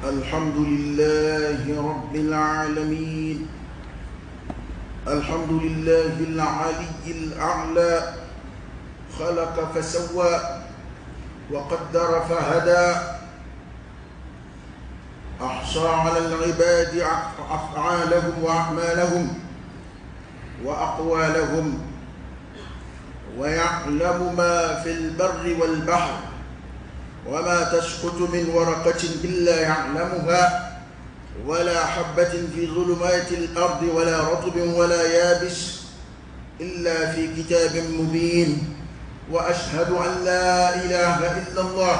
الحمد لله رب العالمين، الحمد لله العلي الأعلى، خلق فسوى وقدر فهدى، أحصى على العباد أفعالهم وأعمالهم وأقوالهم، ويعلم ما في البر والبحر وما تسقط من ورقة إلا يعلمها، ولا حبة في ظلمات الأرض ولا رطب ولا يابس إلا في كتاب مبين. وأشهد أن لا إله إلا الله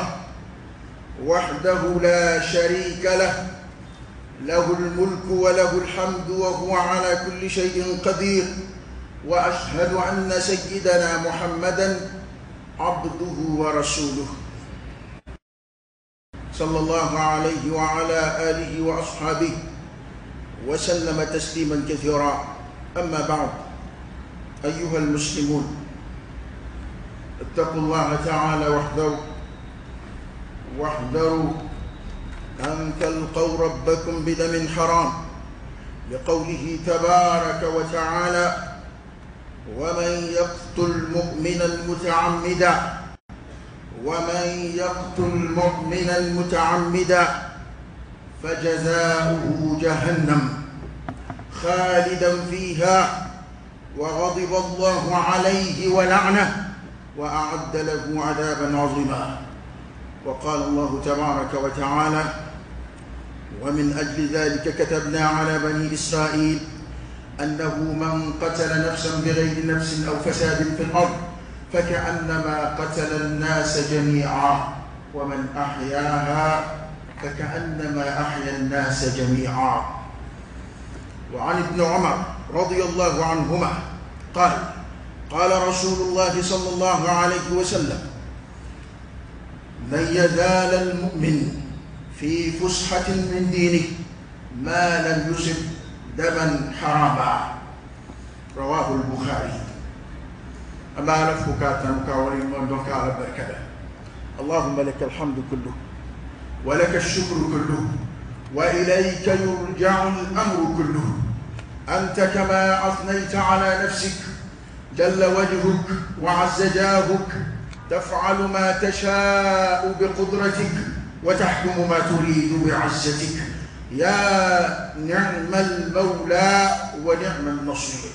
وحده لا شريك له، له الملك وله الحمد وهو على كل شيء قدير. وأشهد أن سيدنا محمدا عبده ورسوله صلى الله عليه وعلى آله وأصحابه وسلم تسليما كثيرا. أما بعد، أيها المسلمون، اتقوا الله تعالى واحذروا، واحذروا أن تلقوا ربكم بدم حرام، لقوله تبارك وتعالى: ومن يقتل مؤمنا متعمدا، ومن يقتل مؤمنا متعمدا فجزاؤه جهنم خالدا فيها وغضب الله عليه ولعنه وأعد له عذابا عظيما. وقال الله تبارك وتعالى: ومن أجل ذلك كتبنا على بني إسرائيل أنه من قتل نفسا بغير نفس أو فساد في الأرض فكأنما قتل الناس جميعا، ومن أحياها فكأنما أحيا الناس جميعا. وعن ابن عمر رضي الله عنهما قال: قال رسول الله صلى الله عليه وسلم: لن يزال المؤمن في فسحة من دينه ما لم يصب دما حراما. رواه البخاري. أما لفك تنكاوري من دونك على بركة. اللهم لك الحمد كله ولك الشكر كله وإليك يرجع الأمر كله، أنت كما أثنيت على نفسك جل وجهك وعز جاهك، تفعل ما تشاء بقدرتك وتحكم ما تريد بعزتك، يا نعم المولى ونعم النصير.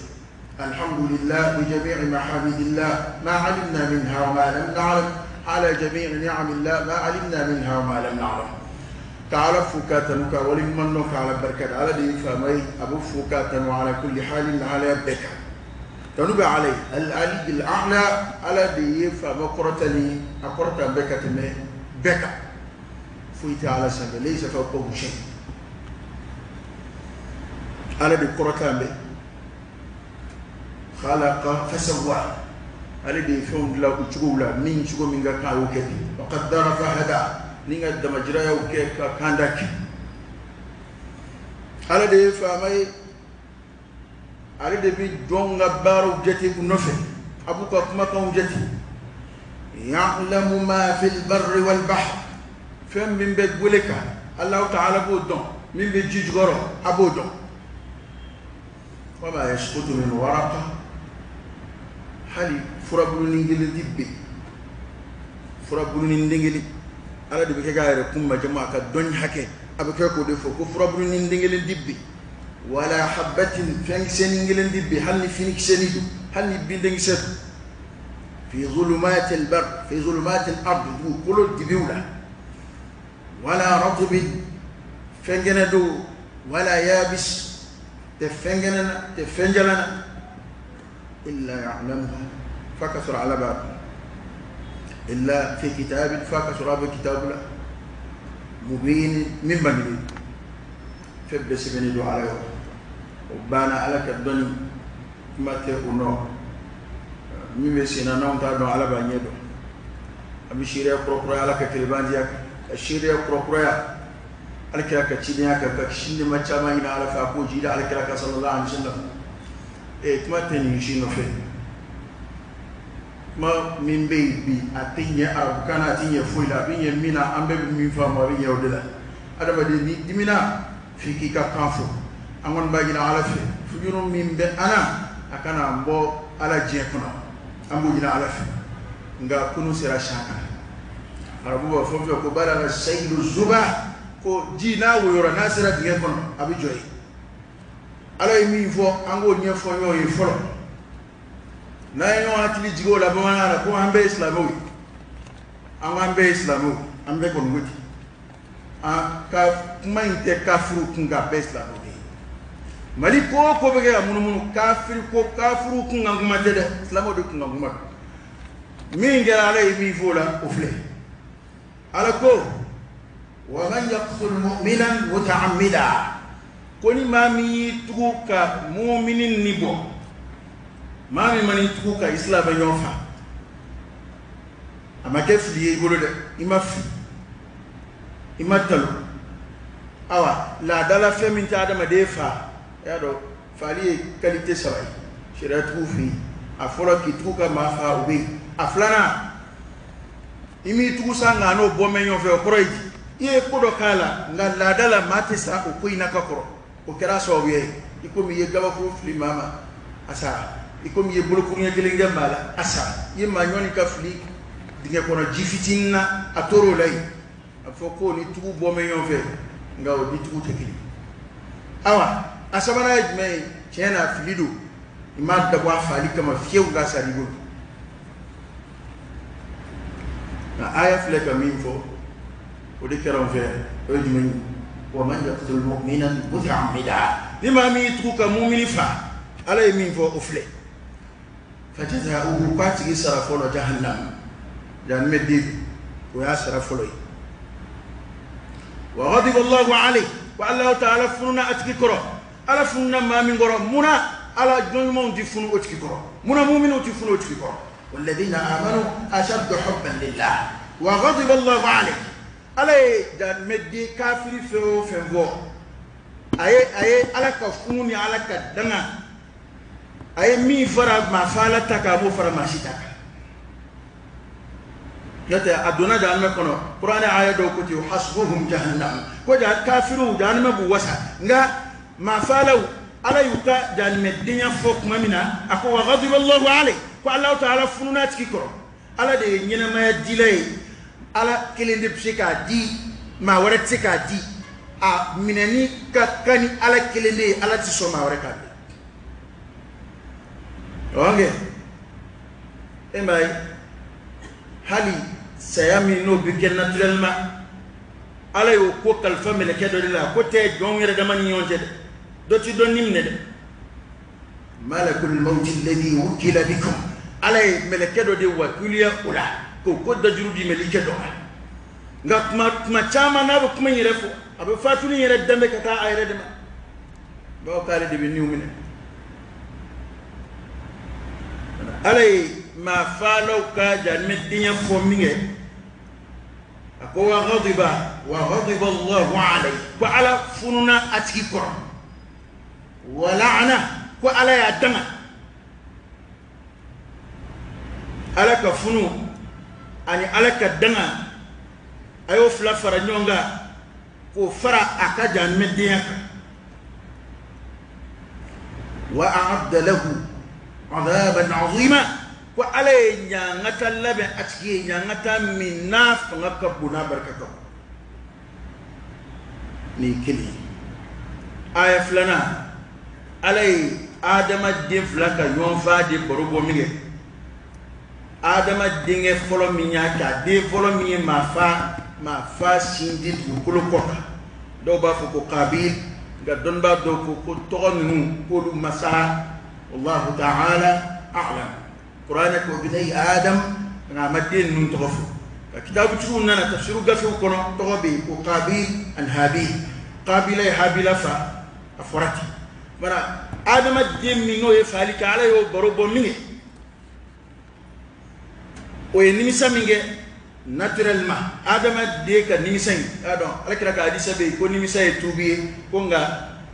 الحمد لله بجميع محامد الله ما علمنا منها وما لم نعلم، على جميع نعم الله ما علمنا منها وما لم نعلم. تعالى فكاتنك ولمنك على بركة على دي فمي أبو فكاتن، وعلى كل حال على بك تنبع عليه العلي الأعلى على دي فمقرتني أقرت بك بك فويت على سبيل ليس فوقه شيء. على بقرتان به خلق فسوى، على دي فون لا تشغولا من شغو من كاو كدي وقدر فهدى نيغا دمجرا وكي كانداك. على دي فامي على دي بي دونغا بارو جتي نوفي ابوك كما كون جتي يعلم ما في البر والبحر، فم من بيت الله تعالى بودون من بيجي غرو ابودون، وما يسقط من ورقة حالي فرابلو نينجلي ديبي فرابلو نينجلي على دي بكي غير كوم جماعة كدون حكي ابكي كو دي فوكو فرابلو نينجلي ديبي ولا حبة فنكسن نينجلي ديبي هل فينكسن هل بيندنكسن في ظلمات البر في ظلمات الأرض كل ديبولا ولا رطب فنجندو ولا يابس تفنجلنا تفنجلنا إلا يعلمها فكثر على باب إلا في كتاب فكثر على كتاب لا مبين من بني فبس بني دو على وبانا على كدني ما تأونو مين بسينا نوم تادو على بنيدو أبي شيريا كرو على كتلبان ديك الشيريا كرو على كلا كتشينيا كتشيني ما تشامين على فاكو جيدا على كلا صلى الله عليه وسلم. إيه ما تني شيء نفي ما من بي بي أتيني أرب كان أتيني فويلا بيني منا أم بي من فما بيني ودلا Adamaden n'i dimina f'i k'i ka kan fɔ. An kɔni b'a ɲini Ala fɛ, fujuru min bɛ an na, a kana an bɔ Ala diɲɛ kɔnɔ. An b'o ɲini Ala fɛ. Nka kunun sera siɲɛ kan. Arabu b'a fɔ fɛ ko balaga sayilu zuba, ko ji n'a woyora, n'a sera dingɛ kɔnɔ, a bɛ jɔ yen. Ala ye min fɔ, an k'o ɲɛfɔ ɲɔgɔn ye fɔlɔ. N'an ye ɲɔgɔn hakili jigin o la bamanankan na, ko an bɛɛ ye silamɛw ye. An ko an bɛɛ ye silamɛw, an bɛɛ kɔni ko ten. An ka kuma in tɛ kafiriw kun kan, bɛɛ ye silamɛw de ye. Mali ko o ko bɛ kɛ ka munumunu, kafiri ko, kafiriw kun kan kuma tɛ dɛ, silamɛw de kun kan kuma don. Min kɛra, Ala ye min fɔ o la, o filɛ. Ala ko wa man yaqtul mu'minan muta'ammida, ko ni maa min y'i tugu ka mumini ni bɔ, maa min man'i tugu ka isilamɛ ɲɔgɔn fa, a ma kɛ fili ye i bolo dɛ, i ma fili, i ma talo. Awa, laadala fɛn min tɛ adamaden fa, i y'a dɔn faali ye qualité saba ye sariyatigiw fɛ yen. A fɔlɔ, k'i tugu ka maa fa, o bɛ yen. A filanan, i m'i tugu sa nka n'o bɔ mɛn ɲɔgɔn fɛ, o kɔrɔ ye di? I ye ko dɔ k'a la, nka laada la maa tɛ sa o ko in na ka kɔrɔ, o kɛra sababu ye. I komi i ye gabakuru fili maa ma, a sara. I komi i ye bolokuru ɲɛ kelen kɛ maa la, a sara. I ye maa ɲɔni ka fili dingɛ kɔnɔ ji fitinin na, a tor'o la yen. A bɛ fɔ ko ni tugu bɔ mɛn ɲɔgɔn fɛ, nka o ni tugu tɛ kelen. Awa, a sabanan ye jumɛn ye? Tiɲɛ na, fili don, i m'a dabɔ a faali kama fiyewu, k'a sara i bolo. Nka aya filɛ ka min fɔ, o de kɛra an fɛ yan. O ye jumɛn ye? Wa man yaqtul mu'minan muta'ammida, ni maa min y'i tugu ka mumini fa, Ala ye min fɔ, o filɛ. Fajaza'uhu, k'a tigi sara fɔlɔ, jahannam, jahanamɛ den, o y'a sara fɔlɔ ye. Wa ghadiba Allahu alayhi, wa Allahu ta'ala fununa a tigi kɔrɔ. Ala fununa maa min kɔrɔ, munna Ala jɔn ɲumanw ti funu o tigi kɔrɔ? Munna muminw ti funu o tigi kɔrɔ? Walladhina amanu ashaddu hubban lillah. Wa ghadiba Allahu alayhi, Ala ye jahanamɛ den kafiri fɛn o fɛn fɔ, a ye Ala ka funu ni Ala ka danga, a ye min fara maa fa Ala ta kan, a b'o fara maa si ta kan. N'o tɛ, a donna jahanamɛ kɔnɔ. Kuranɛ aya dɔw ko ten: hasbuhum jahannam, ko ja kafiriw, jahanamɛ b'u wasa. Nka maa faalaw, Ala y'u ka jahanamɛ denya fɔ tuma min na, a ko wa ghadiba Allahu alayhi, ko Alahu ta'ala fununa a tigi kɔrɔ. Ala de ye ɲɛnamaya dila ye, Ala kelen de bɛ se k'a di, maa wɛrɛ tɛ se k'a di. A minɛni ka kan ni Ala kelen de ye, Ala tɛ sɔn maa wɛrɛ k'a minɛ. Ɔnkɛ e m'a ye, hali saya min n'o bɛ kɛ naturellement, Ala y'o ko kalifa mɛlɛkɛ dɔ de la. Ko tɛ jɔnw yɛrɛ dama ni ɲɔgɔn cɛ dɛ, dɔ ti dɔ ni minɛ dɛ. Malakul mawti alladhi wukila bikum, Ala ye mɛlɛkɛ dɔ de wakiluya o la k'o ko dajuru di mɛlɛkɛ dɔ ma. Nka kuma caman n'a bɛ kuma in yɛrɛ fɔ, a bɛ fatuli in yɛrɛ danbe ka taa a yɛrɛ de ma, bawo k'ale de bɛ niw minɛ. Ala ye maa faalaw ka jahanamɛ denya fɔ min kɛ, a ko wa ghadiba Allahu alayhi, ko Ala fununa a tigi kɔrɔ. Wa la'ana, ko Ala y'a danga. Ala ka funu ani Ala ka danga, a y'o fila fara ɲɔgɔn kan k'o fara a ka jahanamɛ denya kan. Wa a'adda lahu adaban azima, ko Ala ye ɲangata labɛn a tigi ye, ɲangata min n'a fanga ka bon, n'a barika ka bon. Nin kelen ye. Aya filanan, Ala ye adamaden fila ka ɲɔgɔn fa de baro bɔ min kɛ, adama denkɛ fɔlɔ min y'a kɛ, a den fɔlɔ min ye maa fa sin di dugukolo kɔ kan, dɔw b'a fɔ ko Kabil, nka dɔnnibaa dɔw ko ko tɔgɔ ninnu k'olu masa, wallahu ta'ala a'lam. Kuranɛ ko binayi Adam, nka a ma den ninnu tɔgɔ fɔ. Ka kitabutigiw nana tafsiru gafew kɔnɔ, tɔgɔ bɛ yen ko Kabil ani Habil. Kabila ye Habila fa, a fɔra ten. Bara adamaden min n'o ye faali kɛ, Ala y'o baro bɔ min kɛ, o ye nimisa min kɛ, naturellement adamaden ka nimisa in, y'a dɔn Ala kira ka hadisa bɛ yen ko nimisa ye tuubi ye, ko nka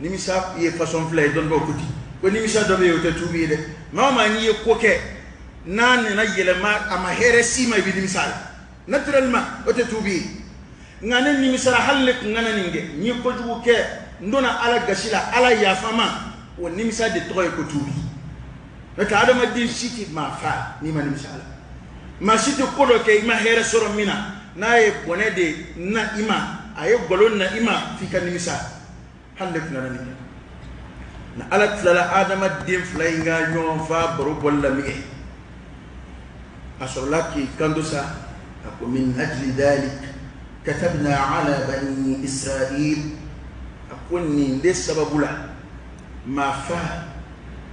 nimisa ye façon fila ye. Dɔnnibaw ko ten ko nimisa dɔ bɛ yen, o tɛ tuubi ye dɛ. Maa o maa n'i ye ko kɛ, n'a nana yɛlɛma, a ma hɛrɛ s'i ma, i bɛ nimisa a la naturellement, o tɛ tuubi ye. Nka ne nimisara, hali ne kun kana nin kɛ, n ye kojugu kɛ, n donna Ala gasi la, Ala yafa ma. O nimisa de tɔgɔ ye ko tuubi. N'o tɛ, adamaden si tɛ maa fa n'i ma nimisa a la. Maa si tɛ ko dɔ kɛ i ma hɛrɛ sɔrɔ min na, n'a ye bɔnɛ de na i ma, a ye nkalon na i ma, f'i ka nimisa, hali ne kun kana nin kɛ. Na Ala tilala adamaden fila in ka ɲɔgɔn fa baro bɔli la min kɛ, a sɔrɔla k'i kanto sa, a ko: min ajli dhalik katabna ala bani Israil. A ko nin de sababu la, maa fa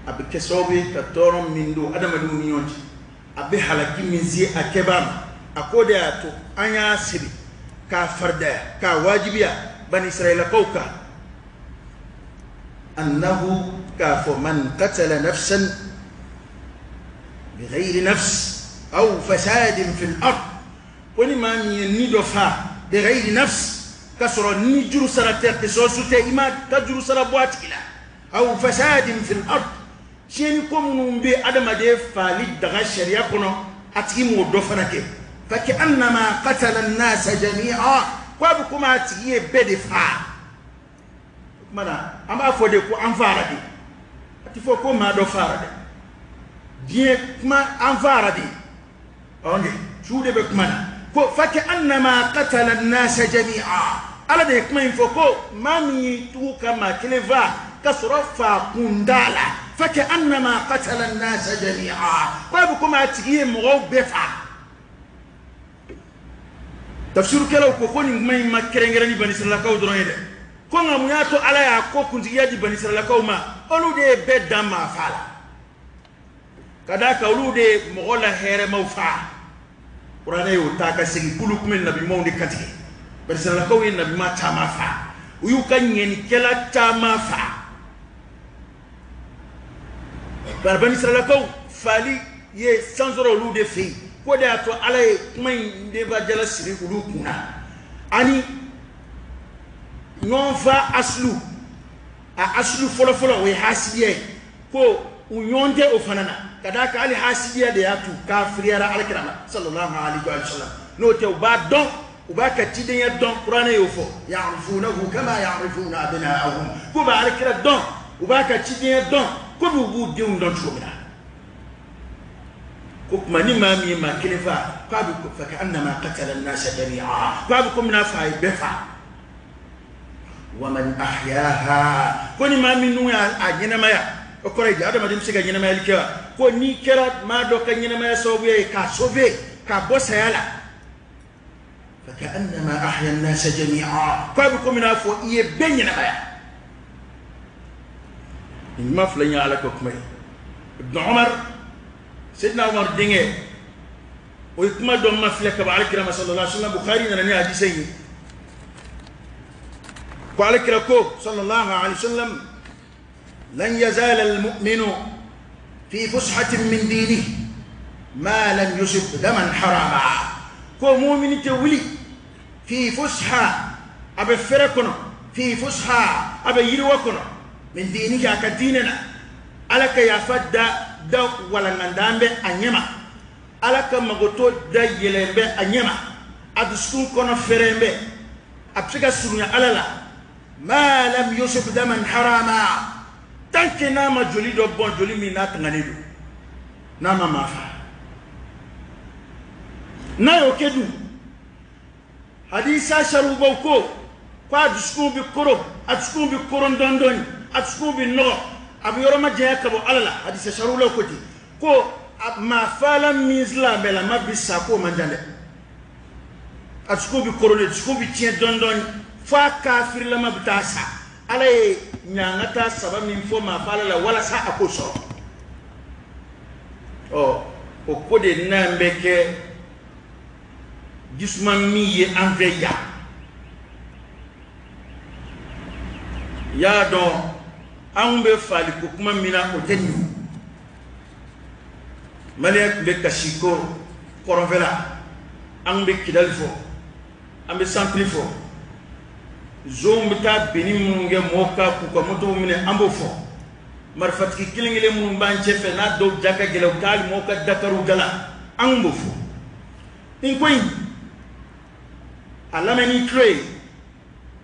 a bɛ kɛ sababu ye ka tɔɔrɔ min don adamadenw ni ɲɔgɔn cɛ, a bɛ halaki min se a kɛbaa ma, a k'o de y'a to an y'a sɛbɛn k'a faridaya, k'a wajibiya bani Israilakaw kan, annahu, k'a fɔ, man qatala nafsan bighayri nafs aw fasadin fil ard, ko ni maa min ye ni dɔ fa, bighayri nafs, k'a sɔrɔ ni juru sara tɛ, kisɔsu tɛ, i ma ka juru sara bɔ a tigi la, aw fasadin fil ard, tiɲɛni ko minnu bɛ adamaden faali daga sariya kɔnɔ, a tigi m'o dɔ fana kɛ, fa ka'annama qatala an-nasa jami'a, ko a bɛ komi a tigi ye bɛɛ de fa. O tuma na, an b'a fɔ de ko an fara de, a ti fɔ ko maa dɔ fara dɛ. Diɲɛ kuma, an fara de, ɔ de su de bɛ kuma na ko fa ka'annama qatala an-nasa jami'a. Ala de ye kuma in fɔ ko maa min y'i tugu ka maa kelen fa ka sɔrɔ fa kun t'a la, fa ka'annama qatala an-nasa jami'a, ko a bɛ komi a tigi ye mɔgɔw bɛɛ fa. Tafsirukɛlaw ko ko nin kuma in ma kɛrɛnkɛrɛn ni banisiralakaw dɔrɔn ye dɛ. Ko nka mun y'a to Ala y'a ko kuntigiya di banisiralakaw ma? Olu de ye bɛɛ dan maa fa la, ka d'a kan olu de ye mɔgɔ la hɛrɛmaw fa. Kuranɛ y'o ta ka segin k'olu tun bɛ nabiɲumanw de kantigɛ. Banisiralakaw ye nabiɲuman caman fa, u y'u ka ɲɛnikɛla caman fa. Banisiralakaw faali ye san sɔrɔ olu de fɛ yen, k'o de y'a to Ala ye kuma in denbajala siri olu kunna. Ani ɲɔgɔn fa asulu, a asulu fɔlɔfɔlɔ, o ye hasidiya ye, ko u ɲɔgɔn tɛ o fana na, ka d'a kan hali hasidiya de y'a to kafiriyara alakira ma sallallahu alaihi wa sallam. N'o tɛ, u b'a dɔn, u b'a ka cidenya dɔn. Kuranɛ y'o fɔ: ya'rifunahu kama ya'rifuna abna'ahum, k'u b'a alakira dɔn, u b'a ka cidenya dɔn komi u b'u denw dɔn cogo min na. Ko tuma ni maa min ye maa kelen fa, k'a bɛ fa ka'annama qatala an-nasa jami'a, k'a bɛ komi n'a fɔ a ye bɛɛ fa. Wa man ahyaha, ko ni maa min dun y'a ɲɛnamaya, o kɔrɔ ye di? Adamaden bɛ se ka ɲɛnamayali kɛ wa? Ko n'i kɛra maa dɔ ka ɲɛnamaya sababu ye k'a sauver k'a bɔ saya la, fa ka'annama ahya an-nasa jami'a, k'a bɛ komi n'a fɔ i ye bɛɛ ɲɛnamaya. Nin kuma fila in ye Ala ka kuma ye. Ibn Umar, Seydina Umar denkɛ, o ye kuma dɔ ma filɛ ka bɔ alakira ma sallallahu alaihi wa sallam. Bukhari nana ni hadisa in ye ko alakira ko sallallahu alaihi wa sallam: lan yazala almu'minu fi fushatin min dinihi ma lam yusib daman harama. Ko mumini tɛ wuli, fi fusha, a bɛ fɛrɛ kɔnɔ, fi fusha, a bɛ yiriwa kɔnɔ, min dinihi, a ka diinɛ na, Ala ka yafa da da walangandan bɛ a ɲɛma, Ala ka magoto da yɛlɛn bɛ a ɲɛma, a dusukun kɔnɔ fɛrɛn bɛ, a bɛ se ka surunya Ala la, ma lam yusib daman harama, tant que n'a ma joli dɔ bɔn, joli min n'a tanganen don, n'a ma maa fa. N'a y'o kɛ dun, hadisa sarubaw ko ko a dusukun bɛ koro, a dusukun bɛ koron dɔɔni dɔɔni, a dusukun bɛ nɔgɔ, a bɛ yɔrɔ ma janya ka bɔ Ala la. Hadisa sarulaw ko ten ko maa fala min silamɛlama bi sa, k'o man jan dɛ. A dusukun bɛ koron de, dusukun bɛ tiɲɛ dɔɔni dɔɔni fo a kafirilama bɛ taa sa. Ala ye ɲangata saba min fɔ maa fala la walasa a k'o sɔrɔ, ɔ o ko de n'an bɛ kɛ jisuma min ye an fɛ yan. Y'a dɔn anw bɛ faliko kuma min na, o tɛ nin ye. Maliyɛn tun bɛ kasi ko kɔrɔnfɛla, an bɛ Kidali fɔ, an bɛ santiri fɔ, zonw bɛ taa benni minnu kɛ mɔgɔw kan k'u ka motow minɛ, an b'o fɔ, marifatigi kelen kelen minnu b'an cɛ fɛ n'a dɔw ja ka gɛlɛn, u taa hali mɔgɔw ka dakariw da la, an b'o fɔ. Nin ko in, A lamɛn n'i tulo ye,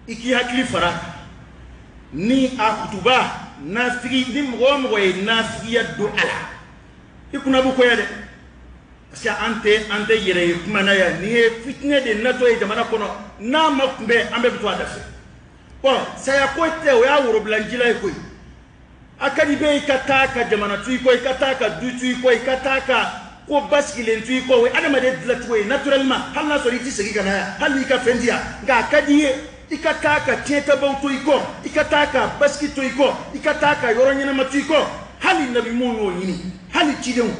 i k'i hakili fara ni a kutuba nafigi. Ni mɔgɔ o mɔgɔ ye nafigiya don a la, i kunna bɛ koya dɛ, parce que an tɛ yɛrɛ ye kuma na yan. Nin ye fitinɛ de natɔ ye jamana kɔnɔ, n'a ma kunbɛn, an bɛɛ bɛ to a da fɛ. Bon, saya ko tɛ, o y'a worobilanjila ye koyi. A ka di bɛɛ i ka taa ka jamana to i kɔ, i ka taa ka du to i kɔ, i ka taa ka ko basigilen to i kɔ. O ye adamaden dilancogo ye naturellement. Hali n'a sɔrɔ i ti segin ka na yan, hali n'i ka fɛn di yan, nka a ka di i ye i ka taa ka tiɲɛtabaw to i kɔ, i ka taa ka basigi to i kɔ, i ka taa ka yɔrɔ ɲɛnama to i kɔ. Hali nabimuw y'o ɲini, hali cidenw.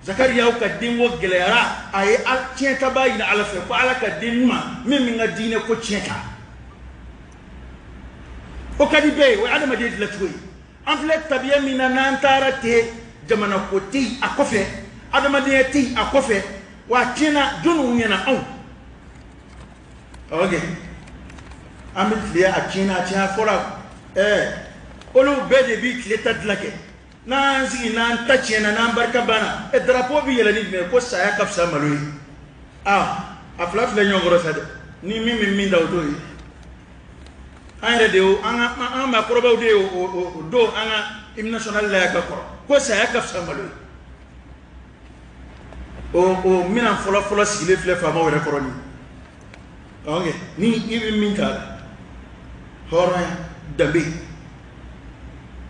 Zakariyaw ka denko gɛlɛyara, a ye tiɲɛtaba ɲini Ala fɛ ko Ala ka den ɲuman min min ka diinɛ ko tiɲɛ kan. O ka di bɛɛ ye, o ye adamaden dilancogo ye. An filɛ tabiya min na, n'an taara ten, jamana ko tɛ yen a kɔfɛ, adamadenya tɛ yen a kɔfɛ, wa a tiɲɛna. Jɔnniw ɲɛna anw? Ok, an bɛ tile, a tiɲɛna, a tiɲɛ fɔra. Olu bɛɛ de bi tile ta dilan kɛ. N'an sigi, n'an ta tiɲɛna, n'an barika banna, drapeau bɛ yɛlɛ ni jumɛn ye? Ko saya ka fisa malo ye. Aa, a fila filɛ ɲɔgɔn kɔrɔ sa dɛ. Ni min bɛ min da, o t'o ye. An yɛrɛ de y'o, an ka an ka maakɔrɔbaw de y'o o don an ka hymne national la yan ka kɔrɔ, ko saya ka fisa malo ye. O minɛn fɔlɔ fɔlɔ sigilen filɛ faamaw yɛrɛ kɔrɔ nin. Ok, ni i bɛ min ta la, hɔrɔnya, danbe,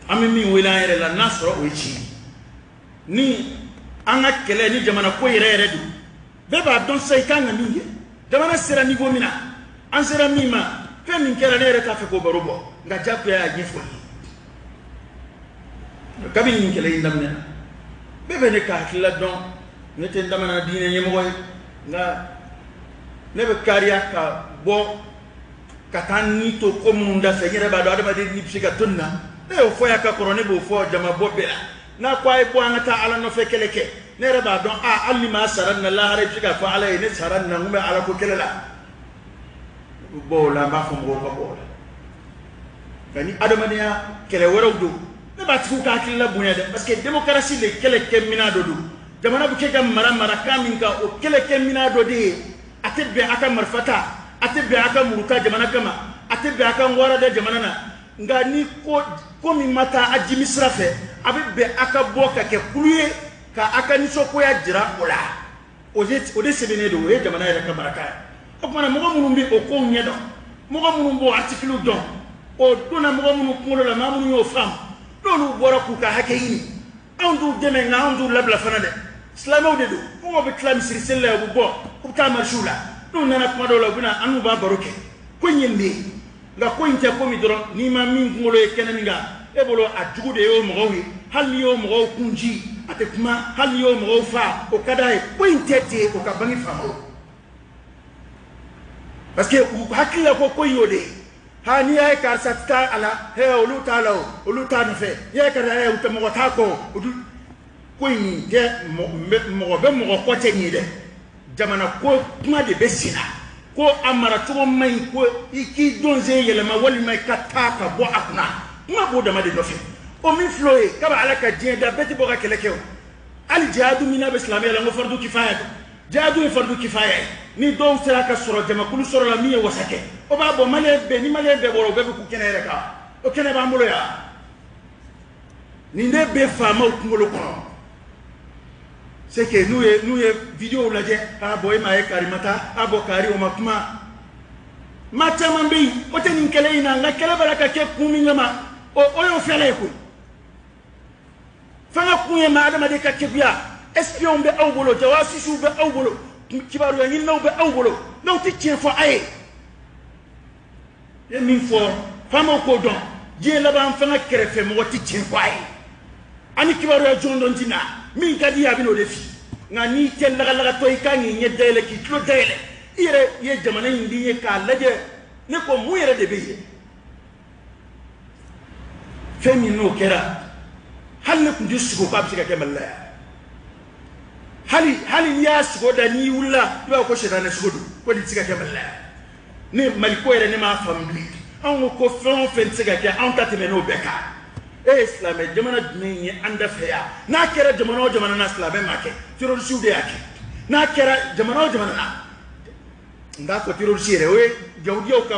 an bɛ min wele an yɛrɛ la, n'a sɔrɔ o ye tiɲɛ ye, ni an ka kɛlɛ ni jamana ko yɛrɛ yɛrɛ don, bɛɛ b'a dɔn sisan i kan ka min kɛ. Jamana sera niveau min na, an sera min ma, fɛn min kɛra, ne yɛrɛ t'a fɛ k'o baro bɔ, nka jagoya y'a ɲɛfɔ ye. Kabini nin kɛlɛ in daminɛna, bɛɛ bɛ ne ka hakilila dɔn. Ne tɛ n damana diinɛ ɲɛmɔgɔ ye, nka ne bɛ kariya ka bɔ ka taa ni to ko minnu da fɛ. N yɛrɛ b'a dɔn adamaden ni bɛ se ka to nin na. Ne y'o fɔ yan ka kɔrɔ, ne b'o fɔ jama bɔ bɛɛ la. N'a ko a ye bɔ, an ka taa Ala nɔfɛ kɛlɛ kɛ, ne yɛrɛ b'a dɔn, a hali ni maa sara nin na, lahara i bɛ se k'a fɔ Ala ye: ne sara nin na, n kun bɛ Ala ko kɛlɛ la. Bɔ o la, n b'a fɔ mɔgɔw ka bɔ o la. Nka ni adamadenya kɛlɛ wɛrɛw don, ne b'a tigiw ka hakilila bonya dɛ, parce que démocratie de kɛlɛ kɛ minɛn dɔ don. Jamana bɛ kɛ ka mara marakan min kan, o kɛlɛ kɛ minɛn dɔ de ye. A tɛ bɛn a ka marifa ta, a tɛ bɛn a ka muru ta jamana kama, a tɛ bɛn a ka nwara da jamana na. Nka ni ko ko min ma taa a jimi sira fɛ, a bɛ bɛn a ka bɔ ka kɛ kulu ye ka a ka nisɔngoya jira o la. O de sɛbɛnnen don, o ye jamana yɛrɛ ka maraka ye. O tuma na, mɔgɔ minnu bɛ o kow ɲɛdɔn, mɔgɔ minnu b'o articles dɔn, o donna mɔgɔ minnu kunkolo la, maa minnu y'o faamu, n'olu bɔra k'u ka hakɛ ɲini, anw t'u dɛmɛ, nka anw t'u labila fana dɛ. Silamɛw de don. Mɔgɔw bɛ tila misiri seli la, u bɛ bɔ, u bɛ taa marisiw la. N'u nana kuma dɔw la, u bɛ na, an n'u b'a baro kɛ. Ko in ye nin de ye, nka ko in tɛ komi dɔrɔn n'i ma min kunkolo ye kɛnɛ min kan, e bolo a jugu de y'o mɔgɔw ye. Hali n'i y'o mɔgɔw kun ci, a tɛ kuma. Hali n'i y'o mɔgɔw fa, o ka d'a ye. Ko in tɛ ten, o ka bange faamaw, parce que u hakili la ko ko in y'o de ye. Ha, n'i y'a ye karisa tɛ taa a la, he, olu t'a la, o olu t'a nɔfɛ. N'i y'a ye karisa, ɛ, u tɛ mɔgɔ t'a kɔ. O du ko in tɛ mɔgɔ bɛ mɔgɔ kɔ tɛ nin ye dɛ. Jamana ko kuma de bɛ sen na, ko a maracogo man ɲi, ko i k'i donsen yɛlɛma walima i ka taa ka bɔ a kunna. Kuma b'o dama de nɔfɛ. O min filɛ o ye, kabi Ala ka diɲɛ da, bɛɛ tɛ bɔ ka kɛlɛ kɛ. O hali jihadu min n'a bɛ silamɛya la, n ko fardu kifaya don. Jihadu ye fardu kifaya ye. Ni dɔw sera ka sɔrɔ, jamakulu sɔrɔ la min ye wasa kɛ, o b'a bɔ. Maliyɛn bɛɛ, ni maliyɛn bɛɛ bɔra, o bɛɛ bɛ k'u kɛnɛ yɛrɛ kan. O kɛnɛ b'an bolo yan. Nin de bɛ faamaw kunkolo kɔnɔ. C'est que n'u ye vidéo lajɛ, a bɔn, e m'a ye kari ma taa, a bɔn, kari o ma kuma. Maa caman bɛ yen, o tɛ nin kɛlɛ in na, nka kɛlɛ b'a la ka kɛ kun min kama, o y'o fɛlɛ ye koyi. Fanga kun ye ma adamaden ka keguya. Espion bɛ aw bolo, jawasisiw bɛ aw bolo, kibaruya ɲininaw bɛ aw bolo, n'aw tɛ tiɲɛ fɔ a ye. Ye min fɔ, faamaw k'o dɔn. Diɲɛ laban fanga kɛrɛfɛ mɔgɔ tɛ tiɲɛ fɔ a ye, ani kibaruya jɔn dɔn ti na. Min ka di ye, a bɛ n'o de f'i. Nka n'i tɛ lagalagatɔ, i kan k'i ɲɛ dayɛlɛ, k'i tulo dayɛlɛ. I yɛrɛ ye jamana in den ye k'a lajɛ. Ne ko mun yɛrɛ de bɛ yen? Fɛn min n'o kɛra, hali ne tun tɛ sugo k'a bɛ se ka kɛ Mali la yan. Hali n'i y'a sugo da, n'i wulila, i b'a fɔ ko sitanɛ sugo don, ko nin tɛ se ka kɛ Mali la yan. Ne Mali ko yɛrɛ, ne m'a faamu bilen. Anw ko ko fɛn o fɛn tɛ se ka kɛ, anw ta tɛmɛ n'o bɛɛ kan. E ye silamɛ jamana jumɛn ye an da fɛ yan? N'a kɛra jamana o jamana na, silamɛ ma kɛ, terroriste de y'a kɛ. N'a kɛra jamana o jamana na, N t'a fɔ terroriste yɛrɛ, o ye yahudiyaw ka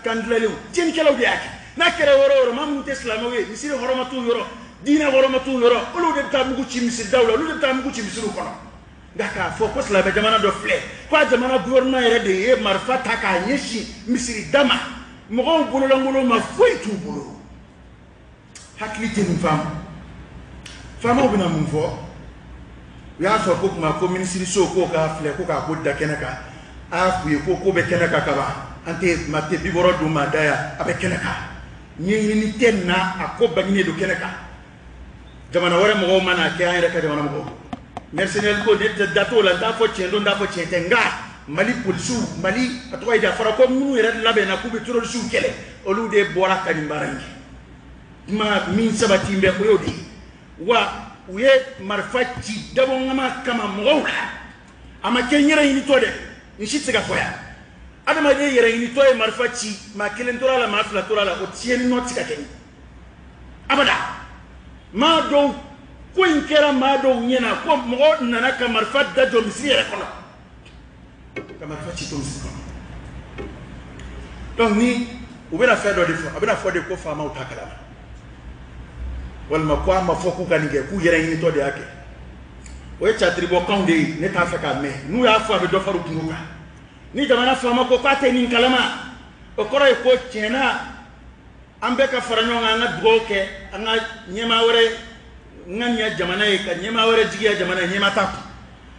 kan dilanlenw, tiɲɛnikɛlaw de y'a kɛ. N'a kɛra yɔrɔ o yɔrɔ, maa minnu tɛ silamɛw ye, misiri hɔrɔma t'u yɔrɔ, diinɛ hɔrɔma t'u yɔrɔ, olu de bɛ taa mugu ci misiridaw la, olu de bɛ taa mugu ci misiriw kɔnɔ. Nka k'a fɔ ko silamɛ jamana dɔ filɛ, ko a jamana gouvernement yɛrɛ de ye marifa ta k'a ɲɛsin misirida ma, mɔgɔw bololankolon ma foyi t'u bolo. Hakili tɛ nin faamu. Faamaw bɛna mun fɔ? U y'a fɔ ko kuma ko minisiriso k'o k'a filɛ, ko k'a ko da kɛnɛ kan. A y'a f'u ye ko ko bɛ kɛnɛ kan kaban, an tɛ ma tɛ bibɔrɔ don maa da yan, a bɛ kɛnɛ kan. Ɲɛɲini tɛ na, a ko bangenen don kɛnɛ kan. Jamana wɛrɛ mɔgɔw mana kɛ, an yɛrɛ ka jamana mɔgɔw. Mercenaire ko ne tɛ da t'o la, n t'a fɔ tiɲɛ don, n t'a fɔ tiɲɛ tɛ, nka Mali polisiw, Mali a tɔgɔ ye di, a fɔra ko minnu yɛrɛ labɛnna k'u bɛ terrorisiw kɛlɛ, olu de bɔra ka nin baara in kɛ. Kuma min sabati bɛ, o y'o de ye. Wa u ye marifa ci dabɔŋama kama mɔgɔw la, a ma kɛ n yɛrɛ ɲinitɔ dɛ, n si tɛ se ka fɔ yan. Adamaden yɛrɛ ɲinitɔ ye marifa ci, maa kelen tora la, maa fila tora la, o tiɲɛni nɔ tɛ se ka kɛ abada. Maa dɔw ko in kɛra maa dɔw ɲɛna ko mɔgɔ nana ka marifa da jɔ misiri yɛrɛ kɔnɔ, ka marifa ci to misiri kɔnɔ. Donc ni u bɛna fɛn dɔ de fɔ, a bɛna fɔ de ko faamaw t'a kalama, walima ko a ma fɔ k'u ka nin kɛ, k'u yɛrɛ ɲinitɔ de y'a kɛ. O ye catiribɔkanw de ye, ne t'a fɛ k'a mɛn. N'u y'a fɔ, a bɛ dɔ fara u kungo kan. Ni jamana faama ko k'a tɛ nin kalama, o kɔrɔ ye ko tiɲɛna an bɛɛ ka fara ɲɔgɔn kan, an ka dugawu kɛ, an ka ɲɛmaa wɛrɛ ŋaniya jamana ye, ka ɲɛmaa wɛrɛ jigiya jamana ye, ɲɛmaa t'a kun.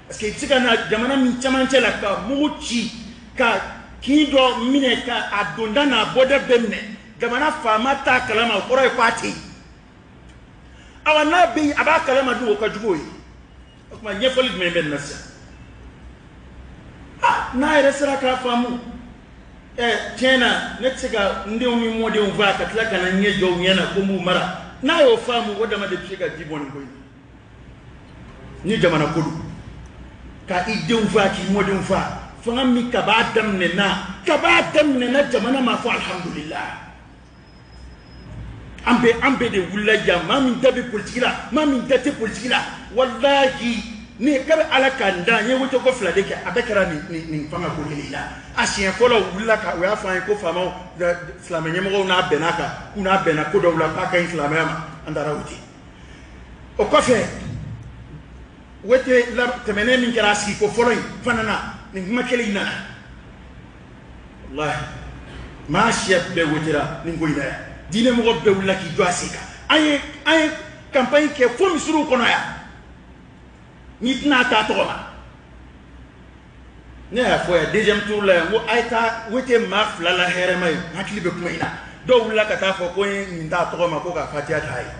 Parce que i tɛ se ka na jamana min cɛmancɛ la ka mugu ci, ka kin dɔ minɛ, ka a donda n'a bɔda bɛɛ minɛ, jamana faama t'a kalama, o kɔrɔ ye k'a tɛ yen. Awa n'a bɛ yen, a b'a kalama dun, o ka jugu o ye. O tuma ɲɛfɔli jumɛn bɛ nin na sisan? N'a yɛrɛ sera k'a faamu, tiɲɛ na ne tɛ se ka n denw ni mɔdenw faa ka tila ka na n ɲɛ jɔ u ɲɛ na ko n b'u mara. N'a y'o faamu, o dama de bɛ se ka ji bɔ nin ko in na. Ni jamana ko don, ka i denw faa k'i mɔdenw faa, fanga min kab'a daminɛ na jamana ma fɔ alhamdulillah. An bɛɛ de wulila yan, maa min da bɛ politiki la, maa min da tɛ politiki la, walahi ni kabi Ala k'an da, n ye wote ko fila de kɛ, a bɛɛ kɛra nin fanga ko kelen la. A siɲɛ fɔlɔ u wulila ka u y'a fɔ an ye ko faamaw, silamɛ ɲɛmɔgɔw n'a bɛnna kan, k'u n'a bɛnna ko dɔw la, k'a ka ɲi silamɛya ma, an taara wote. O kɔfɛ wote la tɛmɛnen min kɛra, a sigiko fɔlɔ in fana na, nin kuma kelen in nana. Walahi maa siya bɛɛ wotera nin ko in na yan, diinɛ mɔgɔ bɛɛ wulila k'i jɔ a sen kan. An ye campagne kɛ fo misiriw kɔnɔ yan, n'i tɛna taa tɔgɔ ma. Ne y'a fɔ yan deuxième tour la yan, n ko a ye taa wote maa fila la hɛrɛma ye, n hakili bɛ kuma in na. Dɔw wulila ka taa fɔ ko n ye nin t'a tɔgɔ ma, ko ka fatiya t'a ye,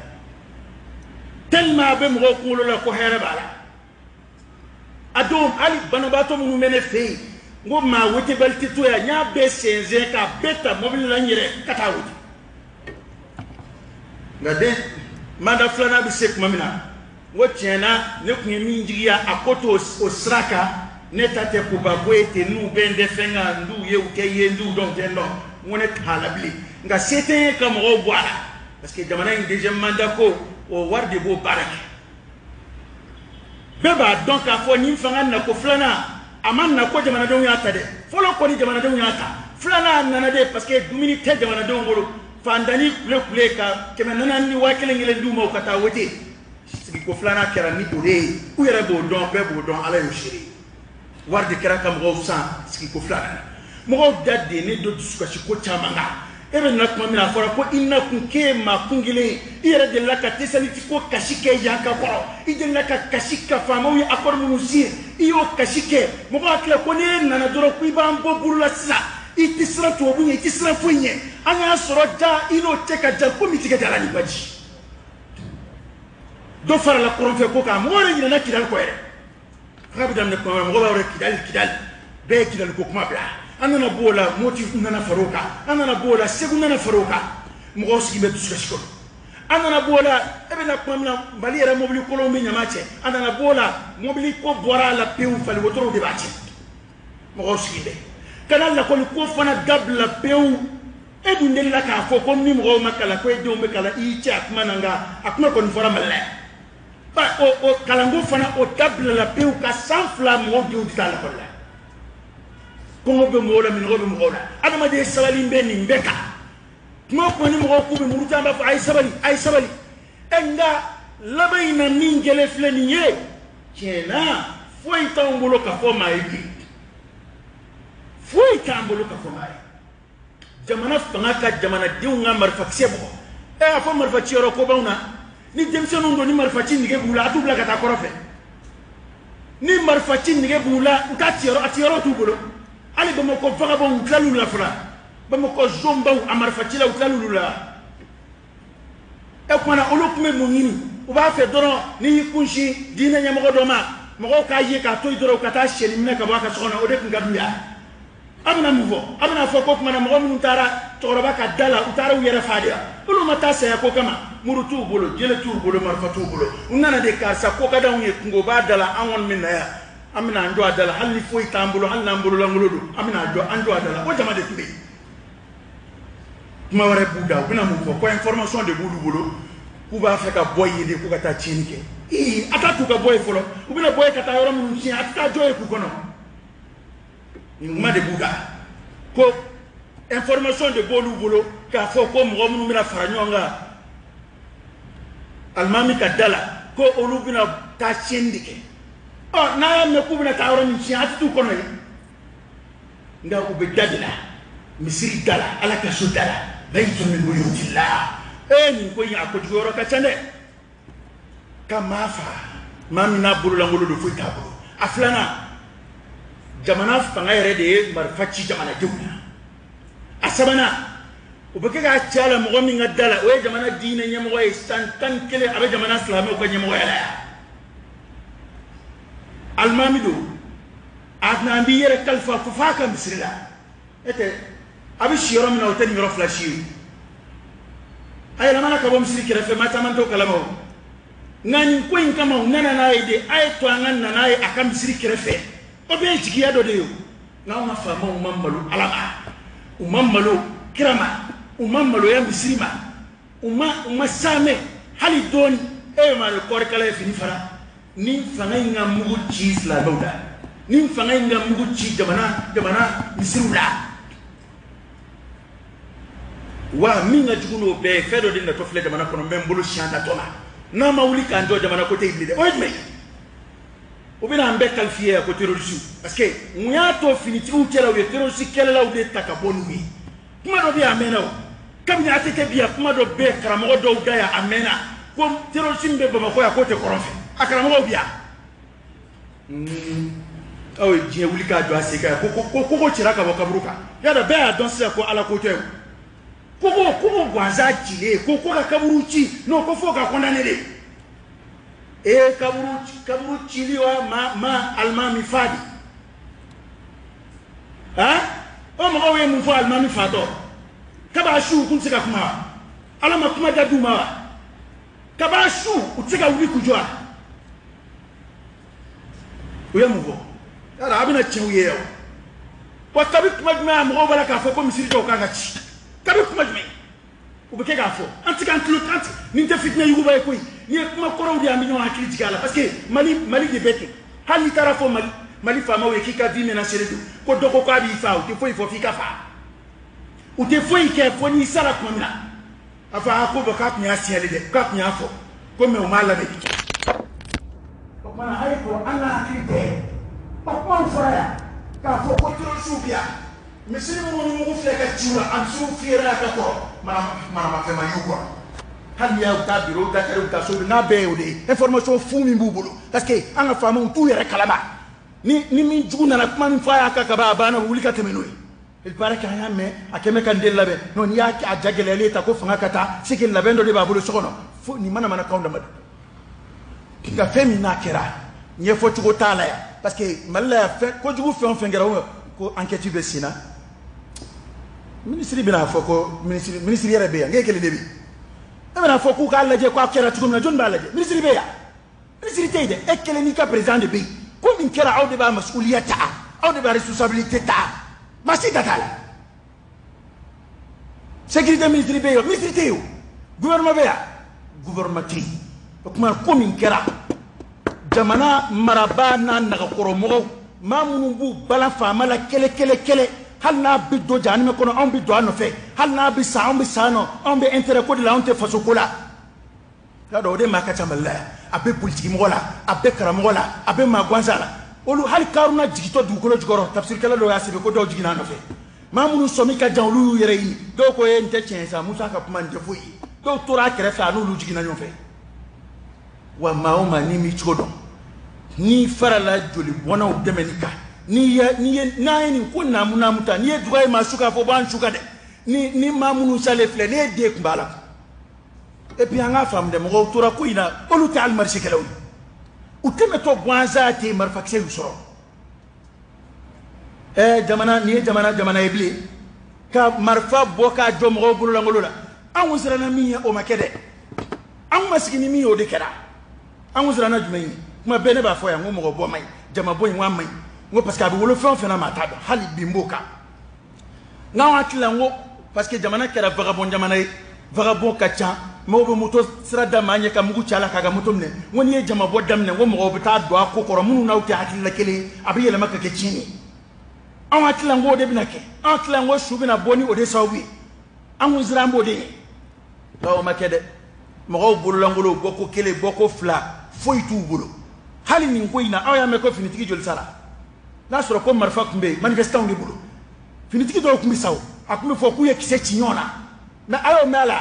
tellement a bɛ mɔgɔw kunkolo la ko hɛrɛ b'a la. A don hali banabaatɔ minnu bɛ ne fɛ yen, n ko maa wotebali tɛ to yan, n y'a bɛɛ sɛnsɛn k'a bɛɛ ta mɔbili la n yɛrɛ ka taa wote. Nka den mandat filanan bɛ se tuma min na, n ko tiɲɛ na ne tun ye min jigiya a ko to o sira kan, ne ta tɛ koba ko ye ten, n'u bɛ n tɛ fɛn kan, n t'u ye u tɛ ye, n t'u dɔn u tɛ n dɔn, n ko ne t'a la bilen. Nka se tɛ n ye ka mɔgɔw bɔ a la, parce que jamana in deuxième mandat ko, o wari de b'o baara kɛ. Bɛɛ b'a dɔn k'a fɔ nin fanga nako filanan, a ma na ko jamanadenw y'a ta dɛ. Fɔlɔ kɔni jamanadenw y'a ta, filanan nana de parce que dumuni tɛ jamanadenw bolo, fantanni kule kule ka 400 ni 1000 kelen d'u ma u ka taa wote. Sigiko filanan kɛra ni o de ye, u yɛrɛ b'o dɔn, bɛɛ b'o dɔn, Ala y'o seere. Wari de kɛra ka mɔgɔw san sigiko filanan na. Mɔgɔw da dennen don dusukasi ko caman kan. E bɛ na tuma min na, a fɔra ko i nakun k'e ye maa kun kelen ye, i yɛrɛ delila ka tesaliti ko kasi kɛ yan ka kɔrɔ, i delila ka kasi ka faamaw ye accord minnu signé, i y'o kasi kɛ. Mɔgɔ hakili la ko n'e nana dɔrɔn ko i b'an bɔ buru la sisan, i tɛ siran tubabu ɲɛ, i tɛ siran foyi ɲɛ. An y'a sɔrɔ ja i n'o cɛ ka jan komi tigɛ jala ni baji. Dɔ farala kɔrɔnfɛ ko kan, mɔgɔ yɛrɛ ɲinɛna Kidali kɔ yɛrɛ. Fanga bɛ daminɛ tuma min na, mɔgɔ b'a dɔn Kidali, Kidali bɛɛ ye Kidali ko kuma bila. An nana b'o la, Moti nana far'o kan, an nana b'o la, Segu nana far'o kan, mɔgɔw sigi bɛ dusukasi kɔnɔ. An nana b'o la, e bɛna tuma min na, Mali yɛrɛ mobili kolonw bɛ ɲama cɛ. An nana b'o la, mobili ko bɔra a la pewu, fali wotorow de b'a cɛ, mɔgɔw sigi bɛ. Ka na lakɔli ko fana dabila pewu. E dun delila k'a fɔ ko ni mɔgɔw ma kalan ko e denw bɛ kalan, i y'i cɛ a kuma na, nka a kuma kɔni fɔra Mali la yan. Ba o kalanko fana o dabilala pewu, ka san 2 mɔgɔw denw tɛ taa lakɔli la. Kɔngɔ bɛ mɔgɔw la, minɔgɔ bɛ mɔgɔw la. Adamaden sabali bɛ nin bɛɛ kan. Kuma o kuma ni mɔgɔw k'u bɛ muruti, an b'a fɔ a ye sabali, a ye sabali. Ɛ nka laban in na min kɛlen filɛ nin ye, tiɲɛ na foyi t'anw bolo ka fɔ maa ye bi. Foyi t'an bolo ka fɔ maa ye. Jamana fanga ka jamanadenw ka marifakisɛ bɔ. Ɛ a fɔ marifa ciyɔrɔ ko b'anw na. Ni denmisɛnninw don ni marifa ci nege b'u la, a t'u bila ka taa kɔrɔ fɛ. Ni marifa ci nege b'u la, u t'a ciyɔrɔ, a ciyɔrɔ t'u bolo. Hali Bamakɔ vagabɔnw u tilal'u la fɔlɔ. Bamakɔ zonbaw a marifa cilaw u tilal'olu la. E kumana olu tun bɛ mun ɲini? U b'a fɛ dɔrɔn n'i y'i kunsin diinɛ ɲɛmɔgɔ dɔ ma, mɔgɔw k'a ye k'a to yen dɔrɔn u ka taa siyɛli minɛ ka bɔ a ka so kɔnɔ, o de tun ka d'u ye. A bɛna mun fɔ? A bɛna fɔ ko kumana mɔgɔ minnu taara cɛkɔrɔba ka da la, u taara u yɛrɛ fa de wa? Olu ma taa saya ko kama. Muru t'u bolo, jele t'u bolo, marifa t'u bolo. U nana de karisa ko ka d'anw ye, kungo b'a da la, an kɔni bɛ na yan. An bɛna an jɔ a da la, hali ni foyi t'an bolo, hali n'an bololankolon don, an bɛna an jɔ a da la. O jama de tun bɛ yen. Kuma wɛrɛ b'u da, u bɛna mun fɔ? Ko information de b'olu bolo k'u b'a fɛ ka bɔ yen de, k'u ka taa tiɲɛni kɛ. Ee, a t'a t'u ka bɔ yen fɔlɔ. U bɛna bɔ yen ka taa yɔrɔ minnu tiɲɛ, a tɛ taa jɔ yen k'u kɔnɔ. Nin kuma de b'u da, ko information de b'olu bolo k'a fɔ ko mɔgɔ minnu bɛna fara ɲɔgɔn kan alimami ka da la, ko olu bɛna taa tiɲɛni de kɛ. Ɔ n'a y'a mɛn k'u bɛna taa yɔrɔ min tiɲɛ, a tɛ t'u kɔnɔ yen. Nka u bɛ da de la, misiri da la, Ala ka so da la, bayitun min buyutillah. Ee nin ko in a kojugu yɔrɔ ka ca dɛ. Ka maa faga, maa min n'a bololankolon don, foyi t'a bolo. A filanan, jamana fanga yɛrɛ de ye marifa ci jamanadenw na. A sabanan, u bɛ kɛ k'a ci a la mɔgɔ min ka da la, o ye jamana diinɛ ɲɛmɔgɔ ye, san 11 a bɛ jamana silamɛw ka ɲɛmɔgɔya la yan. Alimami don, a n'an b'i yɛrɛ kalifa fo f'a ka misiri la. E tɛ, a bɛ si yɔrɔ min na, o tɛ nin yɔrɔ fila si ye. A yɛlɛmana ka bɔ misiri kɛrɛfɛ, maa caman t'o kalama o. Nka nin ko in kama, u nana n'a ye de, a ye to an ka na n'a ye a ka misiri kɛrɛfɛ. O bɛɛ ye jigiya dɔ de ye o. Nka anw ka faamaw ma malo Ala ma, u ma malo kira ma, u ma maloya misiri ma, u ma saamɛ hali dɔɔni. E ma ye kɔɔrikala ye fini fara. Ni fanga in ka mugu ci silamɛw la, ni fanga in ka mugu ci jamana misiriw la. Wa min ka jugu n'o bɛɛ ye, fɛn dɔ de natɔ filɛ jamana kɔnɔ, n bɛ n bolo siɲɛ natɔ ma. N'an ma wuli k'an jɔ, jamana ko tɛ yen bilen dɛ. O ye jumɛn ye? U bɛna an bɛɛ qualifier yan ko terroriste. Parce que mun y'a to finitigiw cɛla, u ye terroriste kɛlɛlaw de ta ka bɔ n'u ye. Kuma dɔ bɛ yen a mɛnna o. Kabini ATT bi yan, kuma dɔ bɛ karamɔgɔ dɔw da yan a mɛnna ko terroriste min bɛ Bamakɔ yan k'o tɛ kɔrɔn fɛ. A karamɔgɔw bi yan. Aw ye diɲɛ wuli k'a jɔ a sen kan yan, ko kogo cira ka bɔ kaburu kan. Y'a dɔn bɛɛ y'a dɔn sisan ko Ala ko tɛ o. Kogo gansan cilen ko ka kaburu ci, n'o ko f'o ka condamné de. Ee kaburu cili wa ma alimami fa de. Han? O mɔgɔw ye mun fɔ alimami fatɔ? Kaba su u kun tɛ se ka kuma wa? Ala ma kuma da d'u ma wa? Kaba su u tɛ se ka wuli k'u jɔ wa? U ye mun fɔ? Yala a bɛna tiɲɛ u ye o. Wa kabi kuma jumɛn a mɔgɔw b'a la k'a fɔ ko misiri dɔw kan ka ci? Kabi kuma jumɛn? U bɛ kɛ k'a fɔ an tɛ k'an tulo kan nin tɛ fitinɛ yuguba ye koyi. N'i ye kuma kɔrɔw di, an bɛ ɲɔgɔn hakili jigin a la, parce que Mali de bɛ ten. Hali n'i taara fɔ Mali faamaw ye k'i ka vie menacée don, ko dɔ ko k'a b'i fa, u tɛ foyi fɔ f'i ka fa. U tɛ foyi kɛ fo n'i sara tuma min na. A fɔ a ko bɔn k'a tun y'a signalé dɛ, k'a tun y'a fɔ ko mais u m'a lamɛn. O tuma na a ye fɔ an ka hakili tɛ. O kumaw fɔra yan k'a fɔ ko terroriste bɛ yan. Misiri minnu ni mugu filɛ ka ci u la, a misiriw fiyɛra yan ka kɔrɔ, manamafɛn ma y'u kɔrɔ. Hali n'i y'u ta bureau da kari, u ta so, n'a bɛɛ ye o de ye. Information fu min b'u bolo, parce que an ka faamaw t'u yɛrɛ kalama. Ni min jugu nana kuma min fɔ a y'a kan ka ban, a banna, u wuli ka tɛmɛ n'o ye. Il paraît qu'an y'a mɛn a kɛn bɛ ka n den labɛn. Non, n'i y'a a ja gɛlɛyalen ta ko fanga ka taa, c'est que labɛn dɔ de b'a bolo so kɔnɔ. Fo nin mana kanw dama don. Nka fɛn min n'a kɛra, ɲɛfɔcogo t'a la yan. Parce que Mali la yan, fɛn kojugu fɛn o fɛn kɛra, ko enquête bɛ sen na. Minisiri bɛna fɔ ko minisiri yɛrɛ bɛ yan, k'e kelen de bɛ yen. E bɛna fɔ k'u k'a lajɛ k'a kɛra cogo min na, jɔnni b'a lajɛ? Minisiri bɛ yan. Minisiri tɛ yen dɛ, e kelen n'i ka président de bɛ yen. Ko min kɛra, aw de b'a masuliya ta, aw de b'a responsabilité ta. Maa si ta t'a la. Sécurité ministre bɛ yen, ministre tɛ yen o. Gouvernement bɛ yan, gouvernement tɛ yen. O tuma ko min kɛra, jamana marabaa n'a nagakɔrɔmɔgɔw Maa minnu b'u balan faama la kɛlɛ kɛlɛ kɛlɛ, hali n'a bɛ don jahanama kɔnɔ, anw bɛ don a nɔfɛ, hali n'a bɛ sa, anw bɛ sa nɔ, anw bɛ intérêt ko de la, anw tɛ faso ko la. Y'a dɔn o de maa ka ca Mali la yan. A bɛ politiki mɔgɔ la, a bɛ karamɔgɔ la, a bɛ maa gansan la. Olu hali Karuna jigitɔ dugukolo jukɔrɔ, tafsirikɛla dɔw y'a sɛbɛn ko dɔw jiginna a nɔfɛ. Maa minnu sɔmi ka jan, olu y'u yɛrɛ ɲini. Dɔw ko e nin tɛ tiɲɛ ye sa, Musa ka kuma nin tɛ foyi ye. Dɔw tora a kɛrɛfɛ, a n'olu jiginna ɲɔgɔn fɛ. Wa maa o maa n'i m'i cogo dɔn, n'i farala joli bɔnnaw dɛmɛni kan, n'i ye n'i ye n'an ye nin ko naamu naamu ta, n'i ye duga ye maa su k'a fɔ b'an su ka dɛ, ni maa minnu salen filɛ, ne ye den kun b'a la. Et puis an k'a faamu dɛ, mɔgɔw tora ko in na, olu tɛ hali marisikɛlaw ye, u tɛmɛtɔ gansan tɛ marifakisɛ y'u sɔrɔ. Jamana nin ye jamana jamana ye bilen ka marifa bɔ k'a jɔ mɔgɔw bololankolon la. An kun siranna min ye, o ma kɛ dɛ. An kun ma sigi ni min ye, o de kɛra. An kun siranna jumɛn ye? Kuma bɛɛ ne b'a fɔ yan, n ko mɔgɔ bɔ man ɲi, jama bɔ in ko a man ɲi, n ko parce que a bɛ wolo fɛn o fɛn na, maa t'a dɔn. Hali bi n b'o kan. N k'anw hakili la, n ko parce que jamana kɛra vagabond jamana ye, vagabond ka ca, mɔgɔw bɛ moto sira da maa ɲɛ ka mugu ci a la k'a ka moto minɛ. N ko n'i ye jama bɔ daminɛ, n ko mɔgɔw bɛ taa don a ko kɔrɔ minnu n'aw tɛ hakilila kelen ye, a bɛ yɛlɛma ka kɛ tiɲɛni ye. Anw hakili la, n ko o de bɛna kɛ. Anw hakili la, n ko su bɛna bɔ ni o de sababu ye. An kun siran b'o de ye, nka o ma kɛ dɛ. Mɔgɔw bololankolon, bɔko kelen, bɔko fila, foyi t'u bolo. Hali nin ko in na, aw y'a mɛn ko finitigi joli sara? N'a sɔrɔ ko marifa tun bɛ yen manifestants de bolo, finitigi dɔw tun bɛ sa o, a tun bɛ fɔ k'u ye kisɛ ci ɲɔgɔn na, mais a y'o mɛn a la,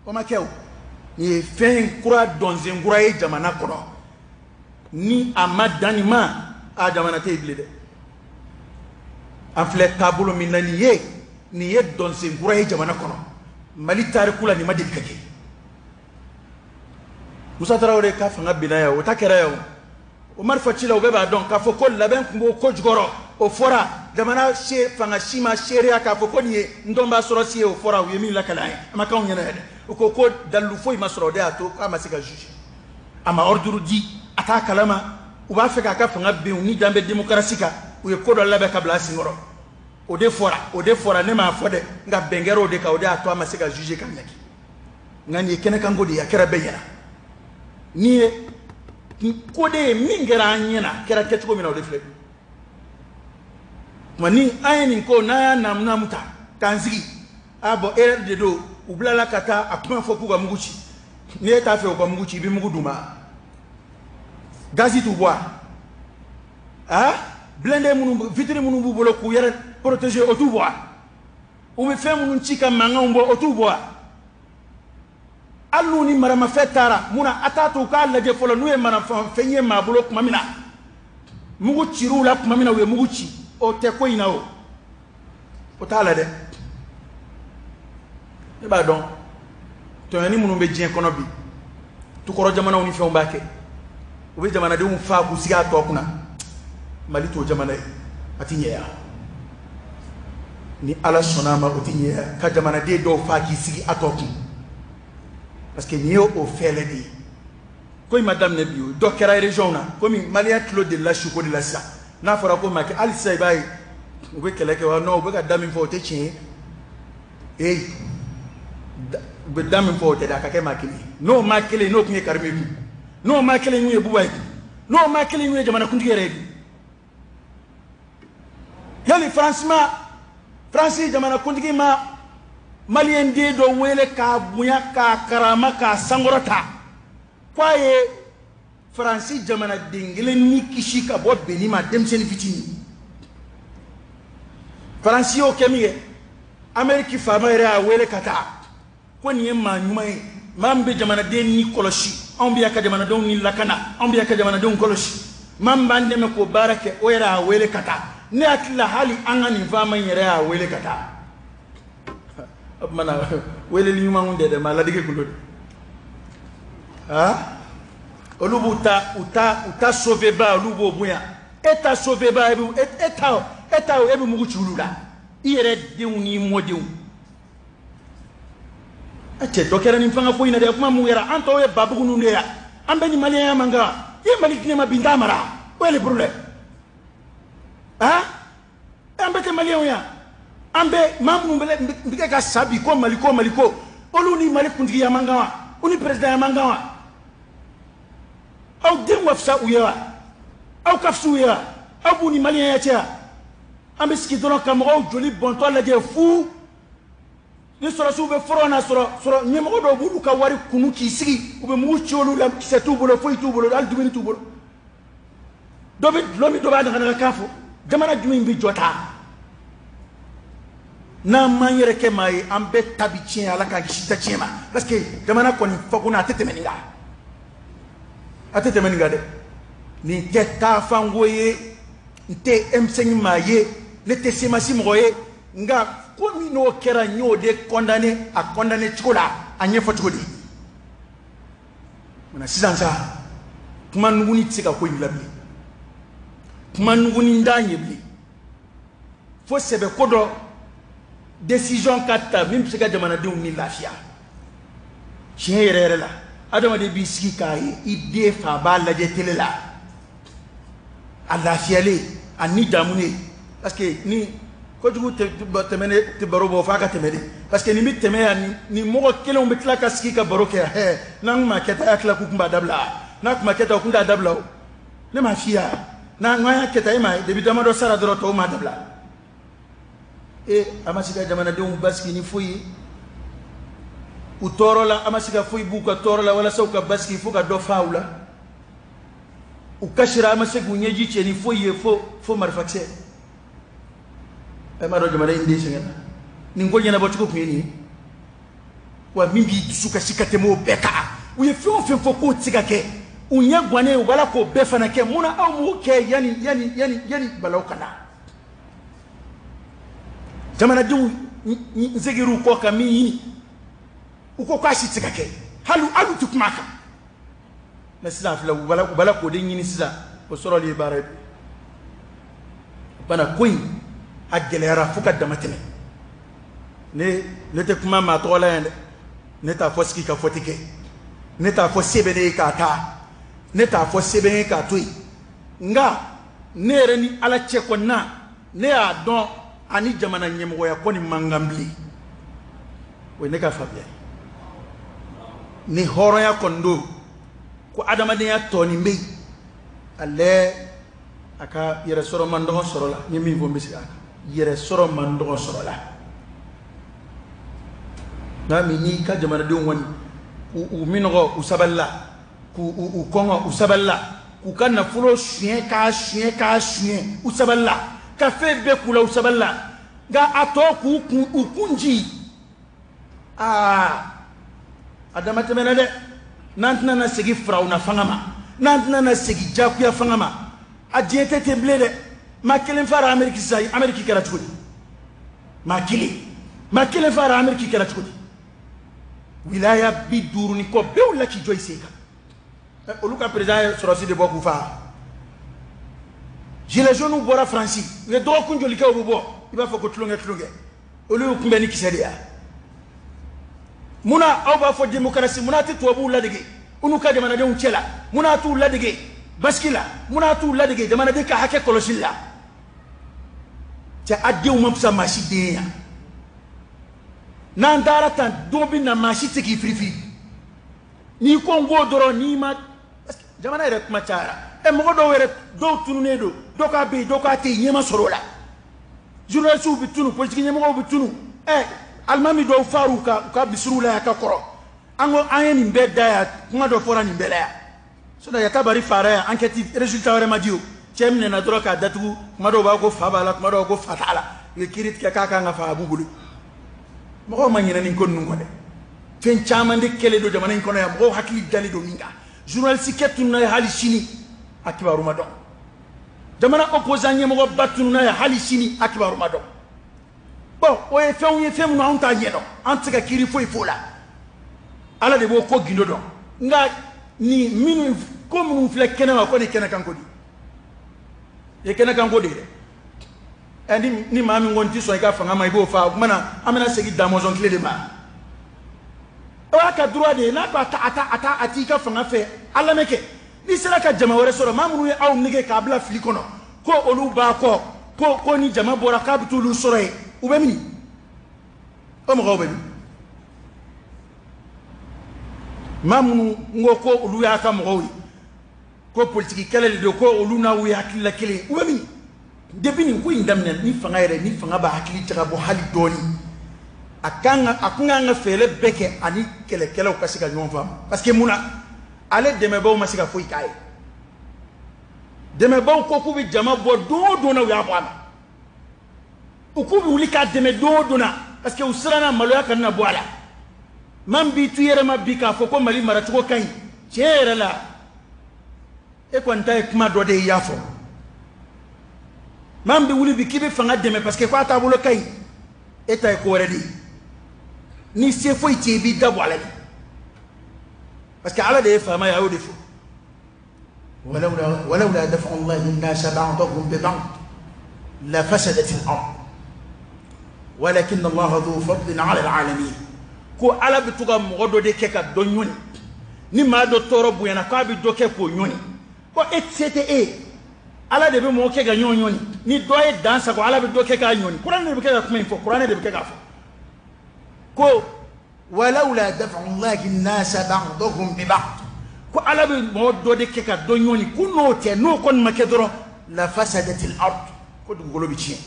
o ma kɛ o. Nin ye fɛn kura, dɔnsen kura ye jamana kɔnɔ. Ni a ma dan nin ma, a jamana tɛ yen bilen dɛ. An filɛ taabolo min na nin ye, nin ye dɔnsen kura ye jamana kɔnɔ. Mali tariku la, nin ma deli ka kɛ. Musa Tarawele ka fanga binna yan, o ta kɛra yan o. O marifa ci la, u bɛɛ b'a dɔn k'a fɔ ko labɛn tun b'o ko jukɔrɔ. O fɔra jamana se fanga si ma seereya k'a fɔ ko nin ye ntɔnba sɔrɔ si ye. O fɔra, u ye min lakale an ye, a ma k'anw ɲɛna yɛrɛ. U ko ko dalilu foyi ma sɔrɔ, o de y'a to k'a ma se ka juger. A ma ordre di, a t'a kalama. U b'a fɛ k'a ka fanga bin, u ni dan bɛ démocratie kan, u ye ko dɔ labɛn ka bila a senkɔrɔ. O de fɔra, o de fɔra, ne m'a fɔ dɛ, nka bɛn kɛra o de kan, o de y'a to a ma se ka juger ka ɲangi. Nka nin ye kɛnɛkanko de ye, a kɛra bɛɛ ɲɛna. Nin ye ko de ye min kɛra an ɲɛna, a kɛra kɛcogo min na, o de filɛ. Tuma ni an ye nin ko n'an y'a naamu naamu ta k'an sigi, a bɔn erreur de don, u bilala ka taa a kuma fɔ k'u ka mugu ci. Ni e t'a fɛ u ka mugu ci, i bɛ mugu d'u ma. Gazi t'u bɔ a, blindé minnu, vitre minnu b'u bolo k'u yɛrɛ protéger, o t'u bɔ a, u bɛ fɛn minnu ci ka mankanw bɔ, o t'u bɔ a. Hali n'u ni maramafɛn taara mun na, a t'a to u k'a lajɛ fɔlɔ n'u ye maramafɛn ye maa bolo tuma min na, mugu cir'u la tuma min na, u ye mugu ci, o tɛ ko in na, o o t'a la dɛ. Ne b'a dɔn tɔɲɔni minnu bɛ diɲɛ kɔnɔ bi, tukɔrɔ jamanaw ni fɛnw b'a kɛ, u bɛ jamanadenw fa k'u sigi a tɔ kunna. Mali t'o jamana ye, a ti ɲɛya. Ni Ala sɔnna a ma, o ti ɲɛya ka jamanaden dɔw fa k'i sigi a tɔ kun, parce que nin ye o fɛɛlɛ de ye. Ko in ma daminɛ bi, o dɔ kɛra région na. Komi maliyɛn tulo delila suko de la sisan, n'a fɔra ko ma kɛ, hali sisan i b'a ye u bɛ kɛlɛ kɛ wa non, u bɛ ka da min fɔ, o tɛ tiɲɛ ye. Ee, u bɛ da min fɔ, o tɛ dɛ, a ka kɛ maa kelen ye. N'o maa kelen, n'o tun ye Karimu ye dun, n'o maa kelen tun ye Buba ye dun, n'o maa kelen tun ye jamanakuntigi yɛrɛ ye dun, yali Faransi ma, Faransi jamanakuntigi ma maliyɛn den dɔ wele k'a bonya, k'a karama, k'a sankɔrɔta, k'a ye Faransi jamanaden kelen ni kisi ka bɔ benni ma, denmisɛnnin fitinin? Faransi y'o kɛ min kɛ, Amérique faama yɛrɛ y'a wele ka taa ko nin ye maa ɲuman ye, maa min bɛ jamanaden ni kɔlɔsi. Anw bɛ yan ka jamanadenw ni lakana, anw bɛ yan ka jamanadenw kɔlɔsi, maa min b'an dɛmɛ k'o baara kɛ, o yɛrɛ y'a wele ka taa. Ne hakili la, hali an ka nin faama in yɛrɛ y'a wele ka taa. O tuma na, weleli ɲuman kun tɛ dɛ, maa ladege kun don dɛ. Olu b'u ta u ta u ta sauver ba, olu b'o bonya. E ta sauver ba, e bɛ e ta e bɛ mugu ci olu la, i yɛrɛ denw n'i mɔdenw. A cɛ, dɔ kɛra nin fanga ko in na dɛ. Kuma mun kɛra, an tɔw ye babugu ninnu de ya, an bɛ ni maliyɛnya man kan. I ye Mali di ne ma bi, n t'a mara, o ye le problème. An bɛɛ tɛ maliyɛnw ya? An bɛ maa minnu bɛ kɛ ka sa bi ko Mali ko, Mali ko, olu ni Mali kuntigiya man kan wa? U ni président ya man kan wa? Aw denw ka fisa u ye wa? Aw ka fisa u ye wa? Aw b'u ni maliyɛnya cɛ wa? An bɛ sigi dɔrɔn ka mɔgɔw joli bɔntɔ lajɛ fu. Ni sɔrɔsiw bɛ front na sɔrɔ sɔrɔ ɲɛmɔgɔ dɔw b'olu ka wari kunu k'i sigi, u bɛ mugu ci olu la, kisɛ t'u bolo, foyi t'u bolo, hali dumuni t'u bolo. Dɔ bɛ dulɔ min, dɔ b'a naganaga kan fɔ. Jamana jumɛn bɛ jɔ ta? N'an m'an yɛrɛ kɛ maa ye, an bɛɛ ta bi tiɲɛ, Ala k'an kisi ta tiɲɛ ma. Parce que jamana kɔni fakuna, a tɛ tɛmɛ nin kan. A tɛ tɛmɛ nin kan dɛ. Nin tɛ taafanko ye, n tɛ M5 maa ye, ne tɛ CMAS mɔgɔ ye, nka ko min n'o kɛra, n y'o de condamné a condamné cogo la, a ɲɛfɔ cogo di. Mana sisan sa, kuma nuguni tɛ se ka ko in dilan bilen. Kuma nuguni t'a ɲɛ bilen. Fo sɛbɛ ko dɔ décision ka ta min bɛ se ka jamanadenw ni lafiya. Tiɲɛ yɛrɛ yɛrɛ la, adamaden b'i sigi k'a ye i den fa b'a lajɛ télé la, a lafiyalen, a ni damunen. Parce que ni kojugu tɛmɛ ne tɛ baro bɔ f'a ka tɛmɛ de. Parce que nin bɛ tɛmɛ yan, ni mɔgɔ kelenw bɛ tila ka sigi ka baro kɛ. Hɛ, n'an kun ma kɛ tan, a y'a tila k'u kun b'a dabila. N'a kun ma kɛ tan, u kun t'a dabila o. Ne m'a f'i ye wa? N'an ko an y'a kɛ tan, e m'a ye, depuis damadɔ sara dɔrɔn, tɔw m'a dabila. E, a ma se ka jamanadenw basigi ni foyi ye. U tɔɔrɔ la, a ma se ka foyi b'u ka tɔɔrɔ la walasa u ka basigi fo ka dɔ fa u la. U kasira, a ma se k'u ɲɛji cɛ ni foyi ye fo marifakisɛ. E m'a dɔn jamana in den sɛgɛnna. Nin ko ɲɛnabɔ cogo kun ye nin ye. Wa min b'i dusu kasi ka tɛmɛ o bɛɛ kan, u ye fɛn o fɛn fɔ k'o tɛ se ka kɛ, u ɲɛ gannen u b'a la k'o bɛɛ fana kɛ. Munna aw m'o kɛ yanni balawu ka na? Jamanadenw n seginr'u kɔ ka min ɲini, u ko k'a si tɛ se ka kɛ, hali u tɛ kuma a kan. Mais sisan filɛ, u b'a la k'o de ɲini sisan, o sɔrɔli ye baara ye. Bana ko in a gɛlɛyara fo ka dama tɛmɛ. Ne tɛ kuma maa tɔgɔ la yan dɛ. Ne t'a fɔ sigi ka fɔ tɛ kɛ, ne t'a fɔ se bɛ ne ye k'a taa, ne t'a fɔ se bɛ n ye k'a to yen. Nka ne yɛrɛ ni Ala cɛ kɔni na, ne y'a dɔn ani jamana ɲɛmɔgɔya kɔni man kan bilen. O ye ne ka faamuya ye. Ni hɔrɔnya kɔni don, ko adamadenya tɔnin bɛ yen, ale a ka yɛrɛ sɔrɔ man dɔgɔ sɔrɔ la. N ye min fɔ, n bɛ segin a kan. Yɛrɛ sɔrɔ man dɔgɔ sɔrɔ la. Nka min n'i ka jamanadenw kɔni u minɔgɔ, u sabalila, k'u u kɔngɔ, u sabalila, k'u ka nafolo suɲɛ, k'a suɲɛ, k'a suɲɛ, u sabalila, ka fɛn bɛɛ k'u la, u sabalila, nka a tɔ k'u kun, u kun ji, aa, a dama tɛmɛna dɛ. N'an tɛna na segin firawuna fanga ma, n'an tɛna na segin jagoya fanga ma, a diɲɛ tɛ ten bilen dɛ. Maa kelen fara Amérique sisan, Amérique kɛra cogo di? Maa kelen fara Amérique kɛra cogo di? Wilaya 50 ni kɔ bɛɛ wulila k'i jɔ i sen kan. Olu ka président ye sɔrɔsi de bɔ k'u fa. Gilets jaunes bɔra Faransi, u ye dɔgɔkun joli kɛ, u bɛ bɔ, i b'a fɔ ko tulonkɛ tulonkɛ. Olu y'u kunbɛn ni kisɛ de ye. Munna aw b'a fɔ démocratie? Munna a tɛ tubabuw ladege u n'u ka jamanadenw cɛ la? Munna a t'u ladege basigi la? Munna a t'u ladege jamanaden ka hakɛ kɔlɔsili la? Cɛ, a denw ma fisa maa si den ye yan. N'an taara tan, don bɛ na, maa si tɛ k'i firifiri. N'i ko n ko dɔrɔn, n'i ma jamana yɛrɛ kuma cayara. Ɛ, mɔgɔ dɔw yɛrɛ, dɔw tununnen don, dɔw k'a bɛ yen, dɔw k'a tɛ yen, ɲɛ ma sɔrɔ o la. Journalistes bɛ tunu, politique ɲɛmɔgɔw bɛ tunu. Ɛ, alimami dɔw far'u ka u ka misiriw la yan ka kɔrɔ. An ko an ye nin bɛɛ da yan, kuma dɔ fɔra nin bɛɛ la yan. Sinon Yatabari fara yan, enquête résultat wɛrɛ ma di o. Cɛ minɛna dɔrɔn k'a datugu, kuma dɔw b'a ko fa b'a la, kuma dɔw ko fa t'a la. U ye kiiri tigɛ k'a kan ka fa, a b'u bolo. Mɔgɔw ma ɲinɛ nin ko ninnu kɔ dɛ. Fɛn caman de kɛlen don jamana in kɔnɔ yan, mɔgɔw hakili dalen don min kan. Journaliste kɛ tununa ye, hali sini a kibaru ma dɔn. Jamana opposant ɲɛmɔgɔba tununa ye, hali sini a kibaru ma dɔn. Bon, o ye fɛnw ye, fɛn minnu anw t'a ɲɛdɔn, an tɛ se ka kiiri foyi f'o la. Ala de b'o ko gindo dɔn. Nka ni minnu ko minnu filɛ kɛnɛ ma, ko ni kɛnɛ kan ko di, ye kɛnɛ kan ko de ye dɛ. Ɛ, ni maa min ko n ti sɔn i ka fanga ma, i b'o fa. O tuma na an bɛna segin Damɔzɔn tile de ma. O y'a ka droit de ye. N'a ko a ta a ta a ta a t'i ka fanga fɛ, a lamɛn kɛ. N'i sera ka jama wɛrɛ sɔrɔ, maa minnu ye aw nege k'a bila fili kɔnɔ, ko olu b'a kɔ, ko ni jama bɔra k'a bɛ t'olu sɔrɔ yen, u bɛ min? O mɔgɔw bɛ min? Maa minnu n ko olu y'a ka mɔgɔw ye. Ko politiki kɛlɛ de don, ko olu n'aw ye hakilila kelen. U bɛ min? Depuis nin ko in daminɛ, ni fanga yɛrɛ, ni fanga b'a hakili jagabɔ hali dɔɔni, a kan ka, a kun kan ka fɛɛrɛ bɛɛ kɛ ani kɛlɛkɛlaw ka se ka ɲɔgɔn faamu. Parce que mun na ale dɛmɛbaaw ma se ka foyi k'a ye? Dɛmɛbaaw ko k'u bɛ jama bɔ don o don na, u y'a bɔ a ma. U k'u bɛ wuli k'a dɛmɛ don o don na, parce que u siranna maloya kana na bɔ a la. Maa min b'i tu yɛrɛ ma bi k'a fɔ ko Mali maracogo ka ɲi, tiɲɛ yɛrɛ la, e kɔni ta ye kuma dɔ de ye, i y'a fɔ. Maa min bɛ wuli bi k'i bɛ fanga dɛmɛ parce que k'a taabolo ka ɲi, e ta ye ko wɛrɛ de ye. Ni se foyi t'i ye, i b'i da bɔ a la de, parce que Ala de ye faama ye, a y'o de fɔ. ولولا دفع الله الناس بعضهم ببعض لفسدت الأرض ولكن الله ذو فضل على العالمين. Ko Ala bɛ to ka mɔgɔ dɔ de kɛ ka dɔ ɲɔni, ni maa dɔ tɔɔrɔ bonyana, k'a bɛ dɔ kɛ k'o ɲɔni. Ko e se tɛ e ye, Ala de bɛ mɔgɔ kɛ ka ɲɔgɔn ɲɔni. Ni dɔ ye dan sago, Ala bɛ dɔ kɛ k'a ɲɔni. Kuranɛ de bɛ kɛ ka kuma in fɔ, kuranɛ de bɛ kɛ k'a fɔ ko ولولا دفع الله الناس بعضهم ببعض، ko Ala bɛ mɔgɔ dɔ de kɛ ka dɔ ɲɔni, ko n'o tɛ, n'o kɔni ma kɛ dɔrɔn, لفسدت الأرض، ko dugukolo bɛ tiɲɛ,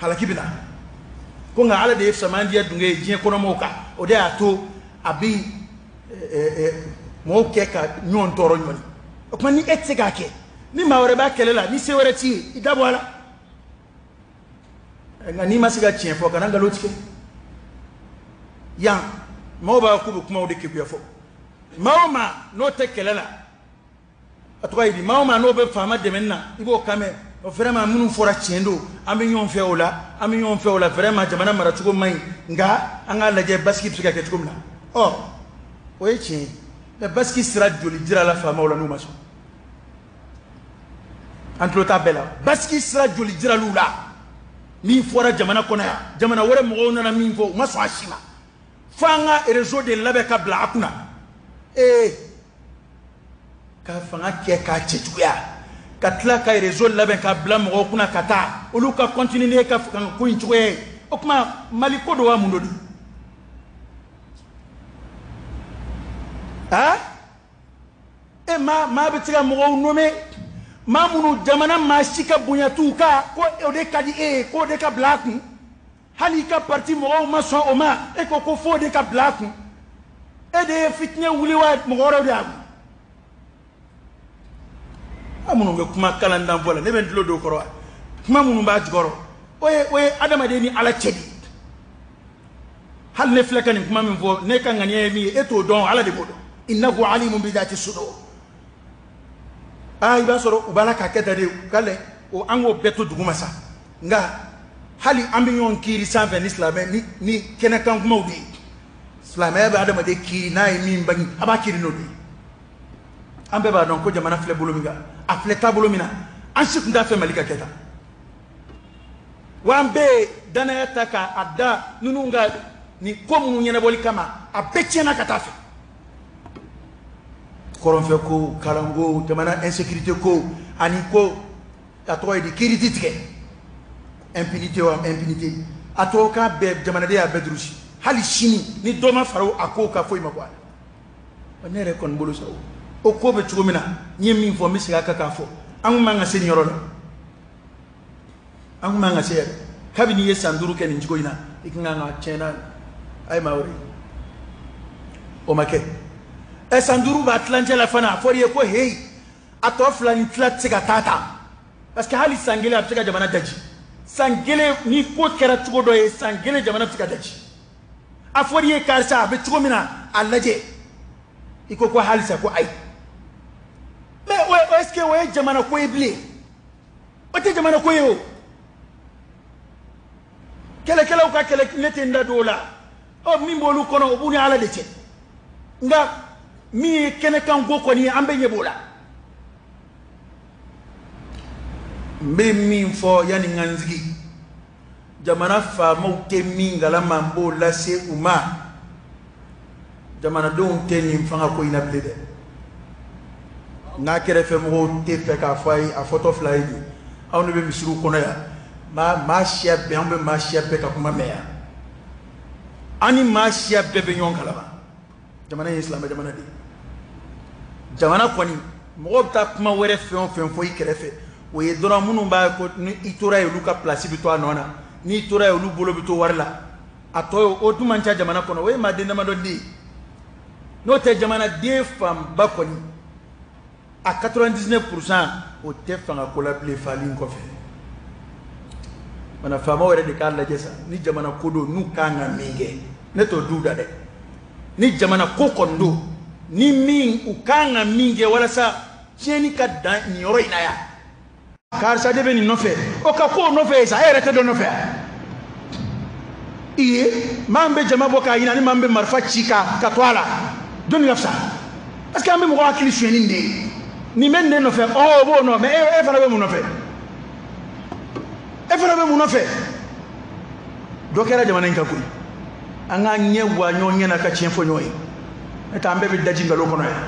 halaki bɛ na. Ko nka Ala de ye samandiya dunge ye diɲɛ kɔnɔmɔgɔw kan, o de y'a to a bɛ mɔgɔw kɛ ka ɲɔgɔn tɔɔrɔ ɲɔni. O tuma ni e tɛ se k'a kɛ, ni maa wɛrɛ b'a kɛlɛ la, ni se wɛrɛ t'i ye, i da bɔ a la. Nka n'i ma se ka tiɲɛ fɔ, kana nkalon tigɛ. Yan maaw b'a k'u bɛ kumaw de keguya fɔ. Maa o maa n'o tɛ kɛlɛ la, a tɔgɔ ye di, maa o maa n'o bɛ faama dɛmɛni na, i b'o kan mɛn. Vraiment, minnu fɔra tiɲɛ don, an bɛ ɲɔgɔn fɛ o la, an bɛ ɲɔgɔn fɛ o la. Vraiment, jamana maracogo man ɲi, nka an k'a lajɛ basigi bɛ se ka kɛ cogo min na. Ɔ, o ye tiɲɛ ye, mais basigi sira joli jira la faamaw la n'u ma sɔn? An tulo t'a bɛɛ la. Basigi sira joli jiral'u la? Min fɔra jamana kɔnɔ yan, jamana wɛrɛ mɔgɔw nana min fɔ, u ma sɔn a si ma. Fo an ka réseau de labɛn ka bila a kunna. Ee, ka fanga kɛ k'a cɛjuguya, ka tila ka réseau labɛn ka bila mɔgɔw kunna ka taa olu ka continuer n'e ka fanga ko in cogoya ye. O tuma Mali ko don wa, mun don? Aa, e maa bɛ se ka mɔgɔw nommer, maa minnu jamana maa si ka bonya t'u kan, ko o de ka di e ye, k'o de ka bila a kun. Hali i ka parti mɔgɔw ma sɔn o ma, e ko ko f'o de ka bila a kun. E de ye fitinɛ wuli wa, mɔgɔ wɛrɛw de y'a wuli? A minnu bɛ kuma kalandan fɔ la, ne bɛ n tulo don o kɔrɔ wa? Kuma minnu b'a jukɔrɔ, o ye adamaden ni Ala cɛ de ye. Hali ne filɛ ka nin kuma min fɔ, ne ka ŋaniya ye min ye, e t'o dɔn, Ala de b'o dɔn. إنه عليم بذات الصدور. Aa, i b'a sɔrɔ u b'a la k'a kɛ tan de, u ka lɛ o, an k'o bɛɛ to duguma sa. Nka hali an bɛ ɲɔgɔn kiiri sanfɛ ni silamɛ ni kɛnɛkan kumaw de ye. Silamɛya bɛ adamaden kiiri n'a ye min bange, a b'a kiiri n'o de ye. An bɛɛ b'a dɔn ko jamana filɛ bolo min kan, a filɛ taabolo min na, an si tun t'a fɛ Mali ka kɛ tan wa. An bɛɛ ye danaya ta k'a da ninnu ka nin ko minnu ɲɛnabɔli kama, a bɛɛ tiɲɛna ka taa fɛ. Kɔrɔnfɛ ko, kalanko, jamana insécurité ko, ani ko a tɔgɔ ye di, kiiri ti tigɛ, impunité wa impunité, a tɔgɔ k'a bɛɛ, jamanaden y'a bɛɛ durusi. Hali sini ni dɔ ma fara a ko kan, foyi ma bɔ a la. Ne yɛrɛ kɔni bolo sa, o ko bɛ cogo min na, n ye min fɔ, n bɛ segin a kan k'a fɔ, an kun man ka se nin yɔrɔ la, an kun man ka se yɛrɛ. Kabini i ye san 5 kɛ nin cogo in na, i kan ka tiɲɛ na, a ye maa wɛrɛ ye, o ma kɛ. Ɛ, san 5 b'a tilancɛ la fana, a fɔra i ye ko heyi, a tɔ fila ni tila tɛ se ka taa tan, parce que hali san kelen a bɛ se ka jamana daji. San kelen, ni ko kɛra cogo dɔ ye, san kelen jamana bɛ se ka daji. A fɔra i ye karisa, a bɛ cogo min na, a lajɛ, i ko ko halisa ko ayi. Mais o est ce que o ye jamana ko ye bilen? O tɛ jamana ko ye. O kɛlɛkɛlaw ka kɛlɛ, ne tɛ n da don o la. Ɔ, min b'olu kɔnɔ, o b'u ni Ala de cɛ. Nka min ye kɛnɛkan ko kɔni ye, an bɛɛ ɲɛ b'o la. N bɛ min fɔ yanni n ka n sigi, jamana faamaw tɛ min kalama, n b'o lase u ma. Jamanadenw tɛ nin fanga ko in na bilen dɛ. N'a kɛrɛfɛ mɔgɔw tɛ fɛ k'a fɔ a ye, a fɔtɔ fila ye nin. Anw de bɛ misiriw kɔnɔ yan, maa maa siya bɛɛ, an bɛ maa siya bɛɛ ka kuma mɛn yan, an ni maa siya bɛɛ bɛ ɲɔgɔn kalama. Jamana ye silamɛ jamana de ye. Jamana kɔni Mɔgɔw bɛ taa kuma wɛrɛ fɛn o fɛn fɔ i kɛrɛfɛ, o ye dɔrɔn minnu b'a ko ni i tora yen olu ka place bɛ to a nɔ na, n'i tora yen olu bolo bɛ to wari la. A tɔ ye o dun man ca jamana kɔnɔ, o ye maaden damadɔ de ye. N'o tɛ jamanaden fanba kɔni a 99% o tɛ fanga ko la bilen fali in kɔfɛ. Mana faamaw yɛrɛ de k'a lajɛ sa, ni jamana ko don n'u kan ka min kɛ, ne t'o du da dɛ. Ni jamana ko kɔni don, ni min u kan ka min kɛ walasa tiɲɛni ka dan nin yɔrɔ in na yan, karisa de bɛ nin nɔfɛ, o ka ko nɔfɛ ye sa, e yɛrɛ tɛ dɔ nɔfɛ yan. I ye maa min bɛ jama bɔ k'a ɲini ani maa min bɛ marifa ci ka to a la, jɔnni ka fisa? Parce que an bɛ mɔgɔ hakili sonyɛni de ye. Nin bɛ nin de nɔfɛ, ɔ o b'o nɔ, mais e fana bɛ mun nɔfɛ? E fana bɛ mun nɔfɛ? Dɔ kɛra jamana in kan koyi. An k'an ɲɛ wa ɲɔgɔn ɲɛ na ka tiɲɛ fɔ ɲɔgɔn ye. N'o tɛ an bɛɛ bɛ daji nkalon kɔnɔ yan.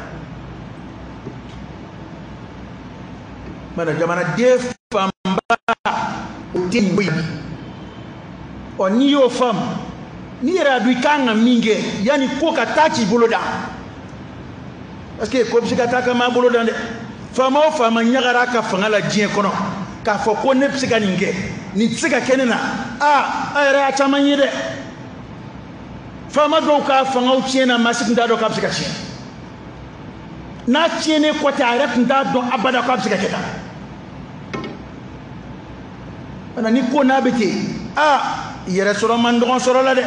Mana jamanaden fanba o tɛ nin ko in. Ɔ n'i y'o faamu, n'i yɛrɛ y'a dɔn i kan ka min kɛ yanni ko ka taa k'i bolo dan. Parce que ko bɛ se ka taa ka maa bolo dan dɛ. Faama o faama ɲagara a ka fanga la diɲɛ kɔnɔ k'a fɔ ko ne bɛ se ka nin kɛ, nin tɛ se ka kɛ ne na, aa a yɛrɛ y'a caman ye dɛ. Faama dɔw ka fangaw tiɲɛna, maa si tun t'a dɔn k'a bɛ se ka tiɲɛ. N'a tiɲɛnen kɔ tɛ, a yɛrɛ tun t'a dɔn abada k'a bɛ se ka kɛ tan. Wala ni ko n'a bɛ ten, aa yɛrɛ sɔrɔ man dɔgɔn sɔrɔ la dɛ.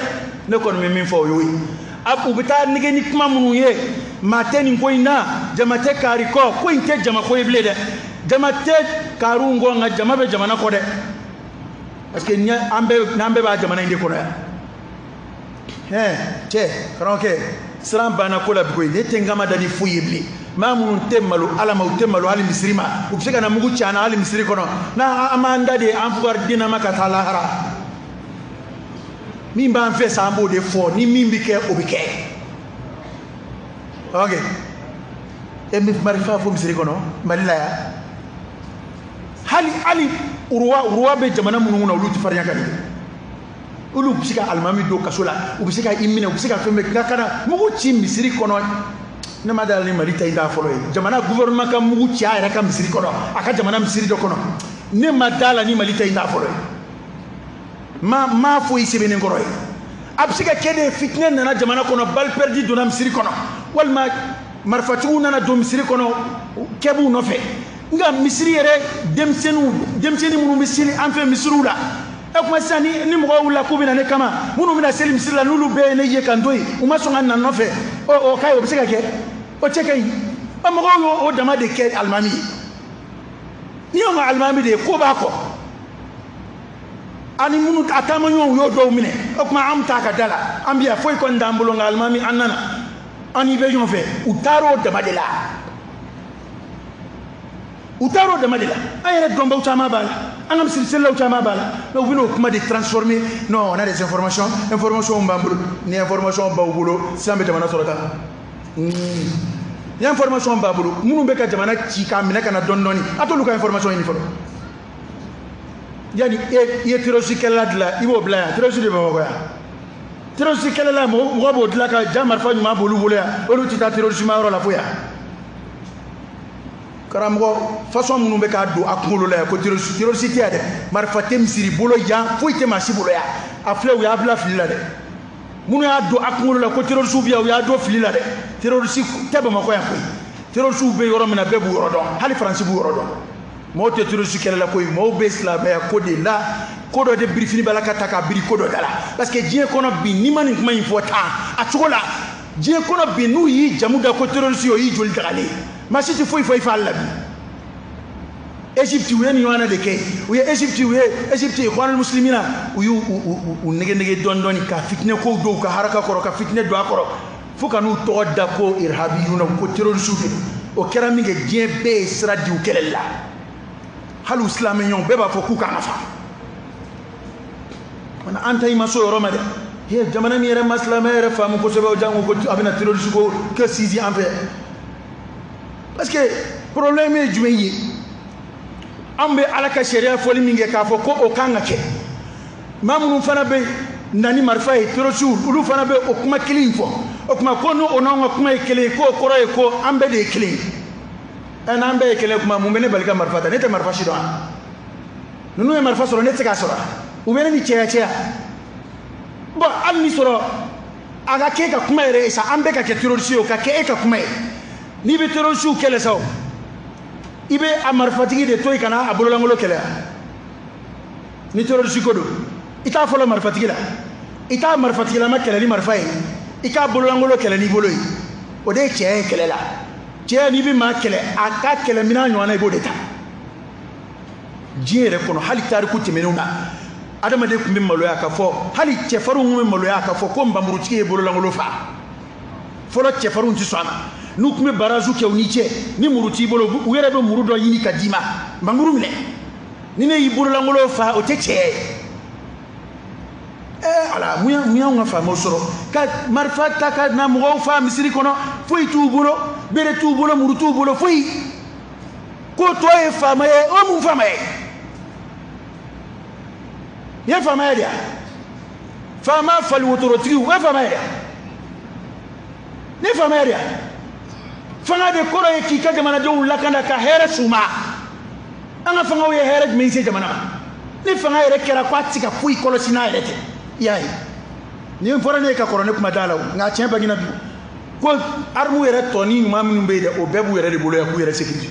Ne kɔni bɛ min fɔ o y'o ye. A u bɛ taa nege ni kuma minnu ye, maa tɛ nin ko in na, jama tɛ kaari kɔ, ko in tɛ jama ko ye bilen dɛ. Jama tɛ kaariw kɔ, nka jama bɛ jamana kɔ dɛ. Parce que n'an bɛɛ b'a jamana in de kɔnɔ yan. Hɛn cɛ karamɔgɔkɛ, siran banna ko la bi koyi. Ne tɛ n kama da ni foyi ye bilen. Maa minnu tɛ malo Ala ma, u tɛ malo hali misiri ma, u bɛ se ka na mugu ci an na hali misiri kɔnɔ. N'an an b'an da de an fugari den ma ka taa lahara. Min b'an fɛ sa, an b'o de fɔ, ni min bɛ kɛ o bɛ kɛ. Ok, e bɛ marifa fɔ misiri kɔnɔ Mali la yan. Hali uruwa bɛ jamana minnu na, olu tɛ farinya ka nin kɛ. Olu bɛ se ka alimami don kaso la, u bɛ se ka i minɛ, u bɛ se ka fɛn bɛɛ, nka ka na mugu ci misiri kɔnɔ. Ne ma dala ni Mali ta in t'a fɔlɔ ye. Jamana gouvernement ka mugu ci a yɛrɛ ka misiri kɔnɔ, a ka jamana misiri dɔ kɔnɔ. Ne ma dala ni Mali ta in t'a fɔlɔ ye. Ma foyi sɛbɛnnen kɔrɔ ye. A bɛ se ka kɛ de fitinɛ nana jamana kɔnɔ, balle perdue donna misiri kɔnɔ, walima marifatigiw nana don misiri kɔnɔ, kɛ b'u nɔfɛ. Nka misiri yɛrɛ denmisɛnnin minnu bɛ seli an fɛ misiriw la, e kuma sisan ni mɔgɔw wulila k'u bɛ na ne kama, minnu bɛna seli misiri la n'olu bɛɛ ye ne ye ka n to yen, u ma sɔn ka na n nɔfɛ, ɔ k'a ye o bɛ se ka kɛ, o cɛ ka ɲi. Ɔ mɔgɔw y'o dama de kɛ alimami ye. N'i y'o ka alimami de ye, ko b'a kɔ. Ani minnu a taamaɲɔgɔnw y'o dɔw minɛ, o tuma an bɛ taa ka da la, an bɛ yan foyi kɔni t'an bolo, nka alimami an nana, an n'i bɛ ɲɔgɔn fɛ. U taar'o dama de la. U taar'o dama de la. An yɛrɛ dɔnbaw caman b'a la, an ka misiri selilaw caman b'a la, mais u bɛn'o kuma de transformer. Non, on a des informations, informations b'an bolo. Ni information b'aw bolo, sisan bɛ jamana sɔrɔ tan. Ni information b'a bolo, minnu bɛ ka jamana ci k'a minɛ ka na dɔɔni dɔɔni, a t'olu ka information ɲini fɔlɔ. Yanni e i ye terroriste kɛlɛla dilan, i b'o bila yan, terroriste de bɛ Bamakɔ yan. Terroriste kɛlɛla mɔgɔ b'o dilan ka ja marifa ɲuman b'olu bolo yan, olu tɛ taa terroriste ma yɔrɔ la fo yan. Karamɔgɔ façon minnu bɛ k'a don a kunkolo la yan ko terroriste tɛ yan dɛ, marifa tɛ misiri bolo yan, foyi tɛ maa si bolo yan. A filɛ, u y'a bila fili la dɛ. Minnu y'a don a kunkolo la ko terroriste bɛ yan, u y'a don fili la dɛ. Terroriste tɛ Bamakɔ yan koyi. Terroriste bɛ yɔrɔ min na, bɛɛ b'u yɔrɔ dɔn, hali Faransi b'u yɔrɔ dɔn. Mɔgɔw tɛ terroriste kɛlɛ la koyi, mɔgɔw bɛ silamɛya ko de la. Ko dɔ de birifini b'a la ka ta k'a biri ko dɔ da la. Parce que diɲɛ kɔnɔ bi, n'i ma nin kuma in fɔ tan a cogo la, diɲɛ kɔnɔ bi n'u y'i jamu da ko terroriste ye, o y'i joli dagalen ye. Maa si tɛ foyi fɔ i fa la bi. Égypte u ye nin ɲɔgɔnna de kɛ. U ye Égypte, u ye Égypte Ikhwanul Muslimina, u y'u u nege nege dɔɔni dɔɔni ka fitinɛ kow don u ka haraka kɔrɔ, ka fitinɛ don a kɔrɔ, fo ka n'u tɔgɔ da ko irhabiyuna, ko terroriste de don. O kɛra min kɛ, diɲɛ bɛɛ ye sira di u kɛlɛli la. Hali u silamɛɲɔgɔnw bɛɛ b'a fɔ k'u kan ka fa. Mana an ta i ma s'o yɔrɔ ma dɛ. He, jamana min yɛrɛ ma silamɛ yɛrɛ faamu kosɛbɛ, o jango ko a bɛna terroriste ko kɛ sinsin an fɛ. Parce que problème ye jumɛn ye? An bɛ Ala ka sariya fɔli min kɛ k'a fɔ ko o kan ka kɛ, maa minnu fana bɛ na ni marifa ye, terroriste, olu fana bɛ o kuma kelen in fɔ. O tuma ko n'o n'anw ka kuma ye kelen ye, k'o kɔrɔ ye ko an bɛɛ de ye kelen ye. Ɛ n'an bɛɛ ye kelen kuma mun bɛ ne bali ka marifa ta? Ne tɛ marifa si dɔn. Ninnu ye marifa sɔrɔ, ne tɛ se k'a sɔrɔ. U bɛ ne ni cɛya cɛya. Bon, hali ni sɔrɔ a ka k'e ka kuma yɛrɛ ye sa, an bɛɛ ka kɛ terroriste ye, o ka kɛ e ka kuma ye. N'i bɛ terroriste kɛlɛ sa o, i bɛ a marifatigi de to yen ka na a bololankolon kɛlɛ. Ni terroriste ko don, i t'a fɔlɔ marifatigi la, i t'a marifatigilama kɛlɛ ni marifa ye, i k'a bololankolon kɛlɛ n'i bolo ye. O de ye cɛ ye kɛlɛ la. Cɛ, n'i bɛ maa kɛlɛ, a ka kɛlɛminɛn ɲɔgɔnna i b'o de ta. Diɲɛ yɛrɛ kɔnɔ, hali tariku tɛmɛnenw na, adamaden tun bɛ maloya ka fɔ, hali cɛfarinw tun bɛ maloya ka fɔ ko npanmurutigi ye bololankolon fa. Fɔlɔ cɛfarinw tɛ sɔn a ma. N'u tun bɛ barazu kɛ u ni cɛ, ni muru t'i bolo, u yɛrɛ bɛ muru dɔ ɲini ka d'i ma, npanmuru minɛ. Ni ne y'i bololankolon fa, o tɛ cɛ ye. Ala, mun y'anw ka faamaw sɔrɔ ka marifa ta ka na mɔgɔw fa misiri kɔnɔ? Foyi t'u bolo, bere t'u bolo, muru t'u bolo, foyi. Ko tɔ ye faama ye, o mun faama ye? Nin ye faama ye de ya? Faama fali wotorotigiw, o ye faama ye de ya? Nin ye faama ye de ya? Fanga de kɔrɔ ye k'i ka jamanadenw lakana ka hɛrɛ s'u ma. An ka fangaw ye hɛrɛ jumɛn se jamana ma? Ni fanga yɛrɛ kɛra ko a tɛ se ka foyi kɔlɔsi n'a yɛrɛ tɛ, i y'a ye. Nin fɔra ne ye ka kɔrɔ, ne kuma t'a la o, nka tiɲɛ bangena bi ko armes yɛrɛ tɔ ni ɲuman minnu bɛ yen dɛ, o bɛɛ b'u yɛrɛ de bolo yan k'u yɛrɛ sécuriser.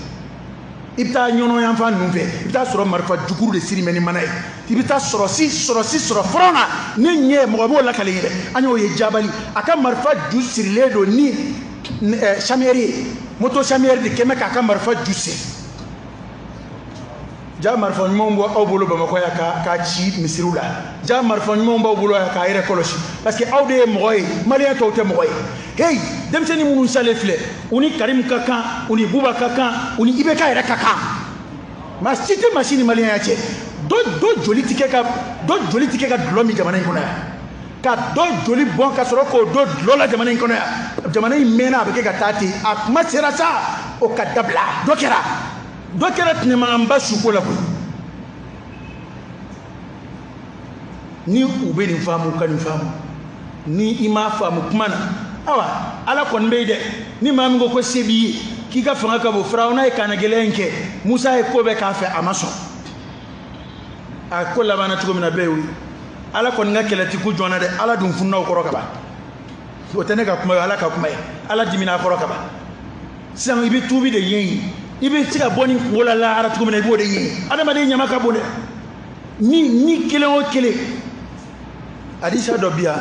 I bɛ taa ɲɔnɔ yanfan ninnu fɛ, i bɛ taa sɔrɔ marifa jukuru de siri mɛ ni mana ye. I bɛ taa sɔrɔsi sɔrɔ front na, ne ɲɛ mɔgɔ b'o lakale ye dɛ. An y'o ye Jabali, a ka marifa ju sirilen don ni chamiyɛri ye, moto chamiyɛri de kɛmɛ k'a ka marifa ju siri. Ja marifa ɲumanw bɔ aw bolo Bamakɔ yan k'a ci misiriw la. Ja marifa ɲumanw b'aw bolo yan k'a yɛrɛ kɔlɔsi, parce que aw de ye mɔgɔ ye, maliyɛn tɔw tɛ mɔgɔ ye. Hey, denmisɛnnin minnu salen filɛ, u ni Karim ka kan, u ni Buba ka kan, u ni IBK yɛrɛ ka kan. Maa si tɛ maa si ni maliyɛnya cɛ. Dɔ joli ti kɛ ka dɔ joli ti kɛ ka dulɔ min jamana in kɔnɔ yan. Ka dɔ joli bɔn ka sɔrɔ k'o dɔ dulɔ la jamana in kɔnɔ yan. Jamana in mɛnna, a bɛ kɛ ka taa ten. A kuma sera sa, o ka dabila. Dɔ kɛra. Dɔ kɛra tɛnɛmaganba suko la koyi. Ni u bɛ nin faamu ka nin faamu, ni i m'a faamu kuma na, awa Ala kɔni bɛ yen dɛ. Ni maa min ko ko se b'i ye, k'i ka fanga ka bon, Firawuna ye kannagɛlɛya in kɛ, Musa ye ko bɛɛ k'a fɛ, a ma sɔn. A ko labanna cogo min na, bɛɛ y'o ye. Ala kɔni ka kɛlɛ ti ku joona dɛ, Ala dun fununa o kɔrɔ ka ban. O tɛ ne ka kuma ye, Ala ka kuma ye. Ala dimina a kɔrɔ ka ban. Sisan i bɛ tuubi de ɲɛɲini, i bɛ se ka bɔ nin kungo la lahara cogo min na, i b'o de ɲɛɲini. Adamaden ɲama ka bon dɛ. Ni kelen o kelen. Hadisa dɔ bi yan,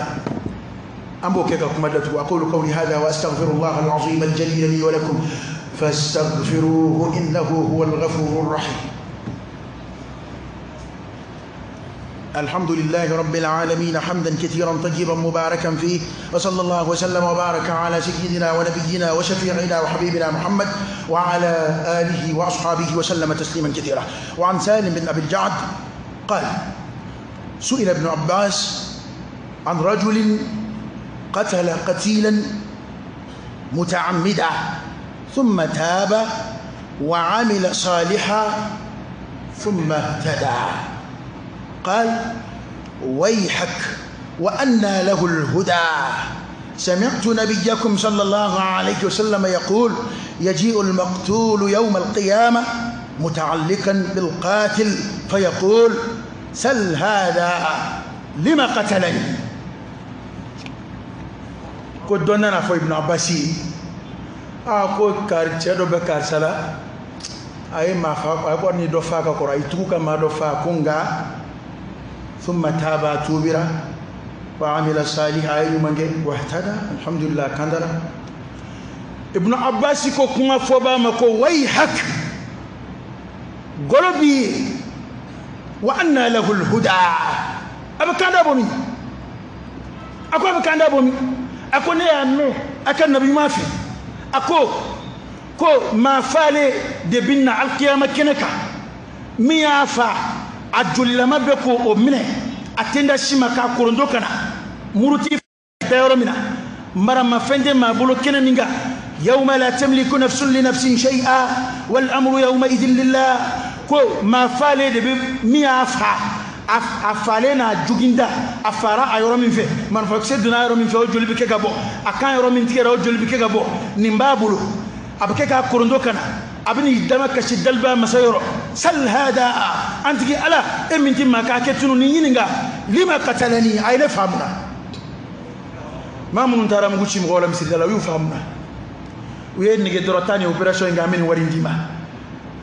an b'o kɛ ka kuma datugu. Aqulu qawli hadha wa astaghfirullah al-azim al-jalil li wa lakum fastaghfiruhu innahu huwal ghafurur rahim. الحمد لله رب العالمين حمدا كثيرا طيبا مباركا فيه، وصلى الله وسلم وبارك على سيدنا ونبينا وشفيعنا وحبيبنا محمد وعلى آله وأصحابه وسلم تسليما كثيرا. وعن سالم بن أبي الجعد قال: سئل ابن عباس عن رجل قتل قتيلا متعمدا ثم تاب وعمل صالحا ثم اهتدى، قال: ويحك وأنى له الهدى. سمعت نبيكم صلى الله عليه وسلم يقول: يجيء المقتول يوم القيامة متعلقا بالقاتل فيقول: سل هذا لما قتلني. Ko dɔ nana fɔ Ibn Abbas ye, a ko cɛ dɔ bɛ karisa la, a ye maa fa, a ko ni dɔ fa ka kɔrɔ, a y'i tugu ka maa dɔ fa, ko nka thumma taba, tubira wa amila salihan, a ye ɲuman kɛ, wahtada, alhamdulillah, kandara. Ibn Abbas ko kuma fɔbaa ma ko wayhak, golo b'i ye, wa anna lahu alhuda, a bɛ kanda bɔ min? A ko a bɛ kanda bɔ min? A ko ne y'a mɛn a ka nabi ɲuman fɛ, a ko ko maa falen de bɛ na alikiyama kɛnɛ kan, min y'a fa a jolilama bɛ k'o minɛ, a tenda si ma k'a korondo ka na muruti da yɔrɔ min na, maramafɛn tɛ maa bolo kɛnɛ min kan, yawma la tamliku nafsun li nafsin shay'a wal amru yawma idhin lillah, ko maa falen de bɛ min y'a fa a falen n'a joginda, a fara a yɔrɔ min fɛ, marifakisɛ donna a yɔrɔ min fɛ, o joli bɛ kɛ ka bɔ, a kan yɔrɔ min tigɛra, o joli bɛ kɛ ka bɔ, nin b'a bolo, a bɛ kɛ k'a korondo ka na, A bɛn'i dama kasi daliba masa yɔrɔ sal hada an tigi ala e min ti maa k'a kɛ tunu ni ɲininka lima katalani a ye ne faamuna maa minnu taara mugu ci mɔgɔw la misirida la u y'u faamuna u ye nege dɔrɔn taa nin opération in kɛ an bɛ nin wari in d'i ma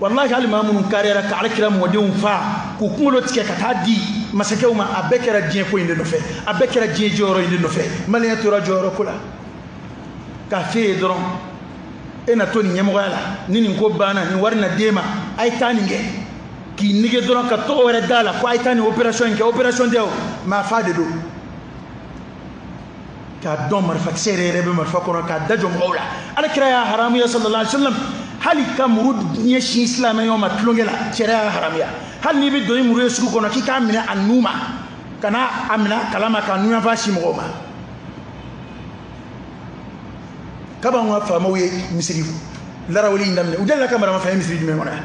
wallahi hali maa minnu kariyara ka alakira mɔdenw fa k'u kunkolo tigɛ ka taa di masakɛw ma a bɛɛ kɛra diɲɛ ko in de nɔfɛ a bɛɛ kɛra diɲɛ jɔyɔrɔ in de nɔfɛ maliyɛn tora jɔyɔrɔ ko la k'a f'e ye dɔrɔn e na to nin ɲɛmɔgɔya la ni nin ko banna nin wari na d'e ma a ye taa nin kɛ k'i nege dɔrɔn ka tɔgɔ wɛrɛ d'a la ko a ye taa nin opération in kɛ opération tɛ o maa fa de don k'a dɔn marifakisɛ yɛrɛ yɛrɛ bɛ marifa kɔnɔ k'a da jɔ mɔgɔw la ala kira y'a haramuya sallallahu alaihi wasallam hali ka muru ɲɛsin silamɛ ɲɔgɔn ma tulonkɛ la sariya y'a haramuya hali n'i bɛ don ni muru ye sugu kɔnɔ k'i k'a minɛ a nu ma ka n'a a minɛ a kala ma k'a nuyanfan si mɔgɔw ma kab'anw ka faamaw ye misiri larawuli in daminɛ u delila ka maramafɛn ye misiri jumɛn kɔnɔ yan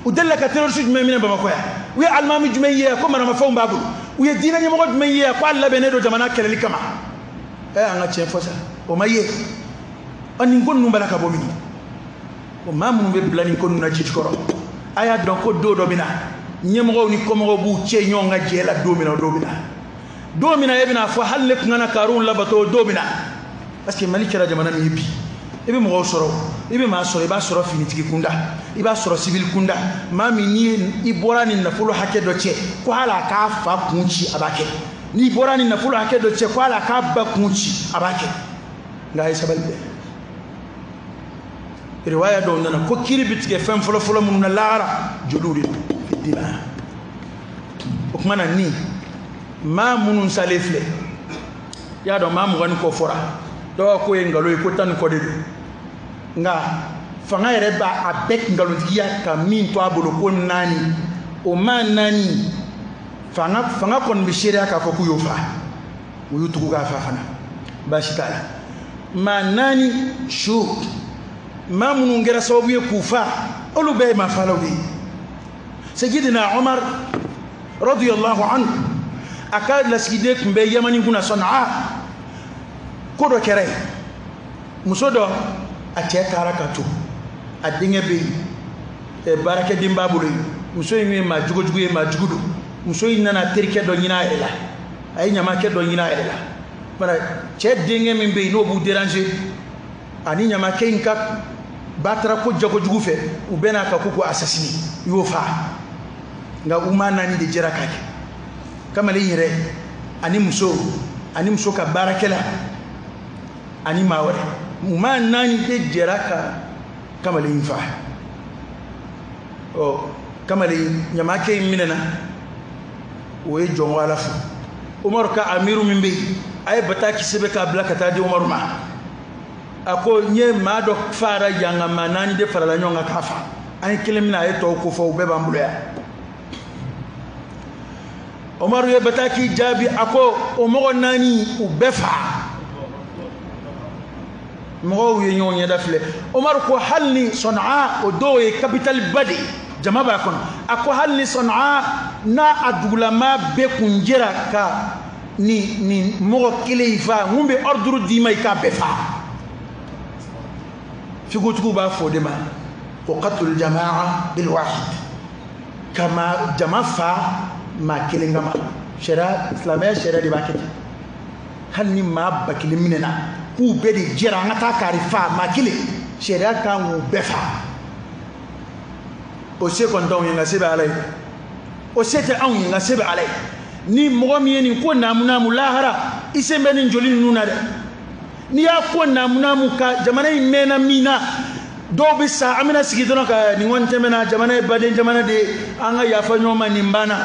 u delila ka terroriste jumɛn minɛ bamakɔ yan u ye alimami jumɛn ye yan ko maramafɛnw b'a bolo u ye diinɛ ɲɛmɔgɔ jumɛn ye yan ko a labɛnnen don jamana kɛlɛli kama ɛ an ka tiɲɛ fɔ sa o ma ye ɔ nin ko ninnu b'a la ka bɔ min o maa minnu bɛ bila nin ko ninnu na ji jukɔrɔ a y'a dɔn ko don dɔ bɛ na ɲɛmɔgɔw ni kɔmɔgɔw b'u cɛ ɲɔgɔn ka jɛ la don min na o don bɛ na don min na e bɛna fɔ hali ne tun kana kariw labato o don bɛ na parce que Mali kɛra jamana min ye bi i bɛ mɔgɔw sɔrɔ i bɛ maa sɔrɔ i b'a sɔrɔ finitigi kunda i b'a sɔrɔ civil kunda maa min n'i i bɔra ni nafolo hakɛ dɔ cɛ ko hali a k'a fa kun ci a b'a kɛ n'i bɔra ni nafolo hakɛ dɔ cɛ ko hali a k'a ba kun ci a b'a kɛ nka a ye sabali dɛ riwaya dɔw nana ko kiri bɛ tigɛ fɛn fɔlɔfɔlɔ minnu na lahara joliw de don dima o tuma na ni maa minnu salen filɛ i y'a dɔn maa 20 ni kɔ fɔra dɔw ko ye nkalon ye ko 10 ni kɔ de don nka fanga yɛrɛ b'a a bɛɛ nkalontigiya ka min to a bolo ko 4 o maa 4 fanga kɔni bɛ seereya k'a fɔ k'u y'o fa u y'u tugu k'a fa fana baasi t'a la maa 4 su maa minnu kɛra sababu ye k'u fa olu bɛɛ ye maa falaw de ye Sayyidina Umar radiyallahu anhu a ka lasigiden tun bɛ Yamani kunna Sanaa ko dɔ kɛra yen muso dɔ a cɛ taara ka to a denkɛ bɛ yen baarakɛden b'a bolo yen muso in ye maa jugujugu ye maa jugu don muso in nana terikɛ dɔ ɲini a yɛrɛ la a ye ɲamakɛ dɔ ɲini a yɛrɛ la bana cɛ denkɛ min bɛ yen n'o b'u déranger ani ɲamakɛ in ka batara ko jagojugu fɛ u bɛɛ n'a ka ko assassiner u y'o fa nka u maa 4 de jɛra k'a kɛ kamalen yɛrɛ ani muso ka baarakɛla ani maa wɛrɛ u maa 4 de jɛra ka kamalen in fa ɔ kamalen ɲamakɛ in minɛna o ye jɔnko ala fo Umaru ka amiru min bɛ yen a ye bataki sɛbɛn k'a bila ka taa di Umaru ma a ko n ye maa dɔ fara yan ka maa 4 de farala ɲɔgɔn kan k'a fa an ye kelen minɛ a ye tɔw ko fɔ u bɛɛ b'an bolo yan Umaru ye bataki jaabi a ko o mɔgɔ 4 u bɛɛ fa mɔgɔw ye ɲɔgɔn ɲɛda filɛ Umaru ko hali ni Sanaa o dɔw ye kapitali ba de ye jama b'a kɔnɔ a ko hali ni Sanaa n'a a dugulamaa bɛɛ kun jɛra ka nin mɔgɔ kelen in fa mun bɛ ordre d'i ma i k'a bɛɛ fa fikotigiw b'a fɔ o de ma ko qatlul jamaa bil wahid ka maa jama fa maa kelen kama sariya silamɛya sariya de b'a kɛ ten hali ni maa 1000 minɛna k'u bɛɛ de jɛra an ka taa kari fa maa kelen sariya kan k'u bɛɛ fa o se kɔni t'anw ye nka se bɛ ala ye o se tɛ anw ye nka se bɛ ala ye ni mɔgɔ min ye nin ko naamu lahara i sen bɛ nin joli ninnu na dɛ n'i y'a ko naamu ka jamana in mɛnna min na dɔw bɛ sa an bɛna sigi dɔrɔn ka nin kɔni tɛmɛna jamana ye baden jamana de ye an ka yafa ɲɔgɔn ma nin banna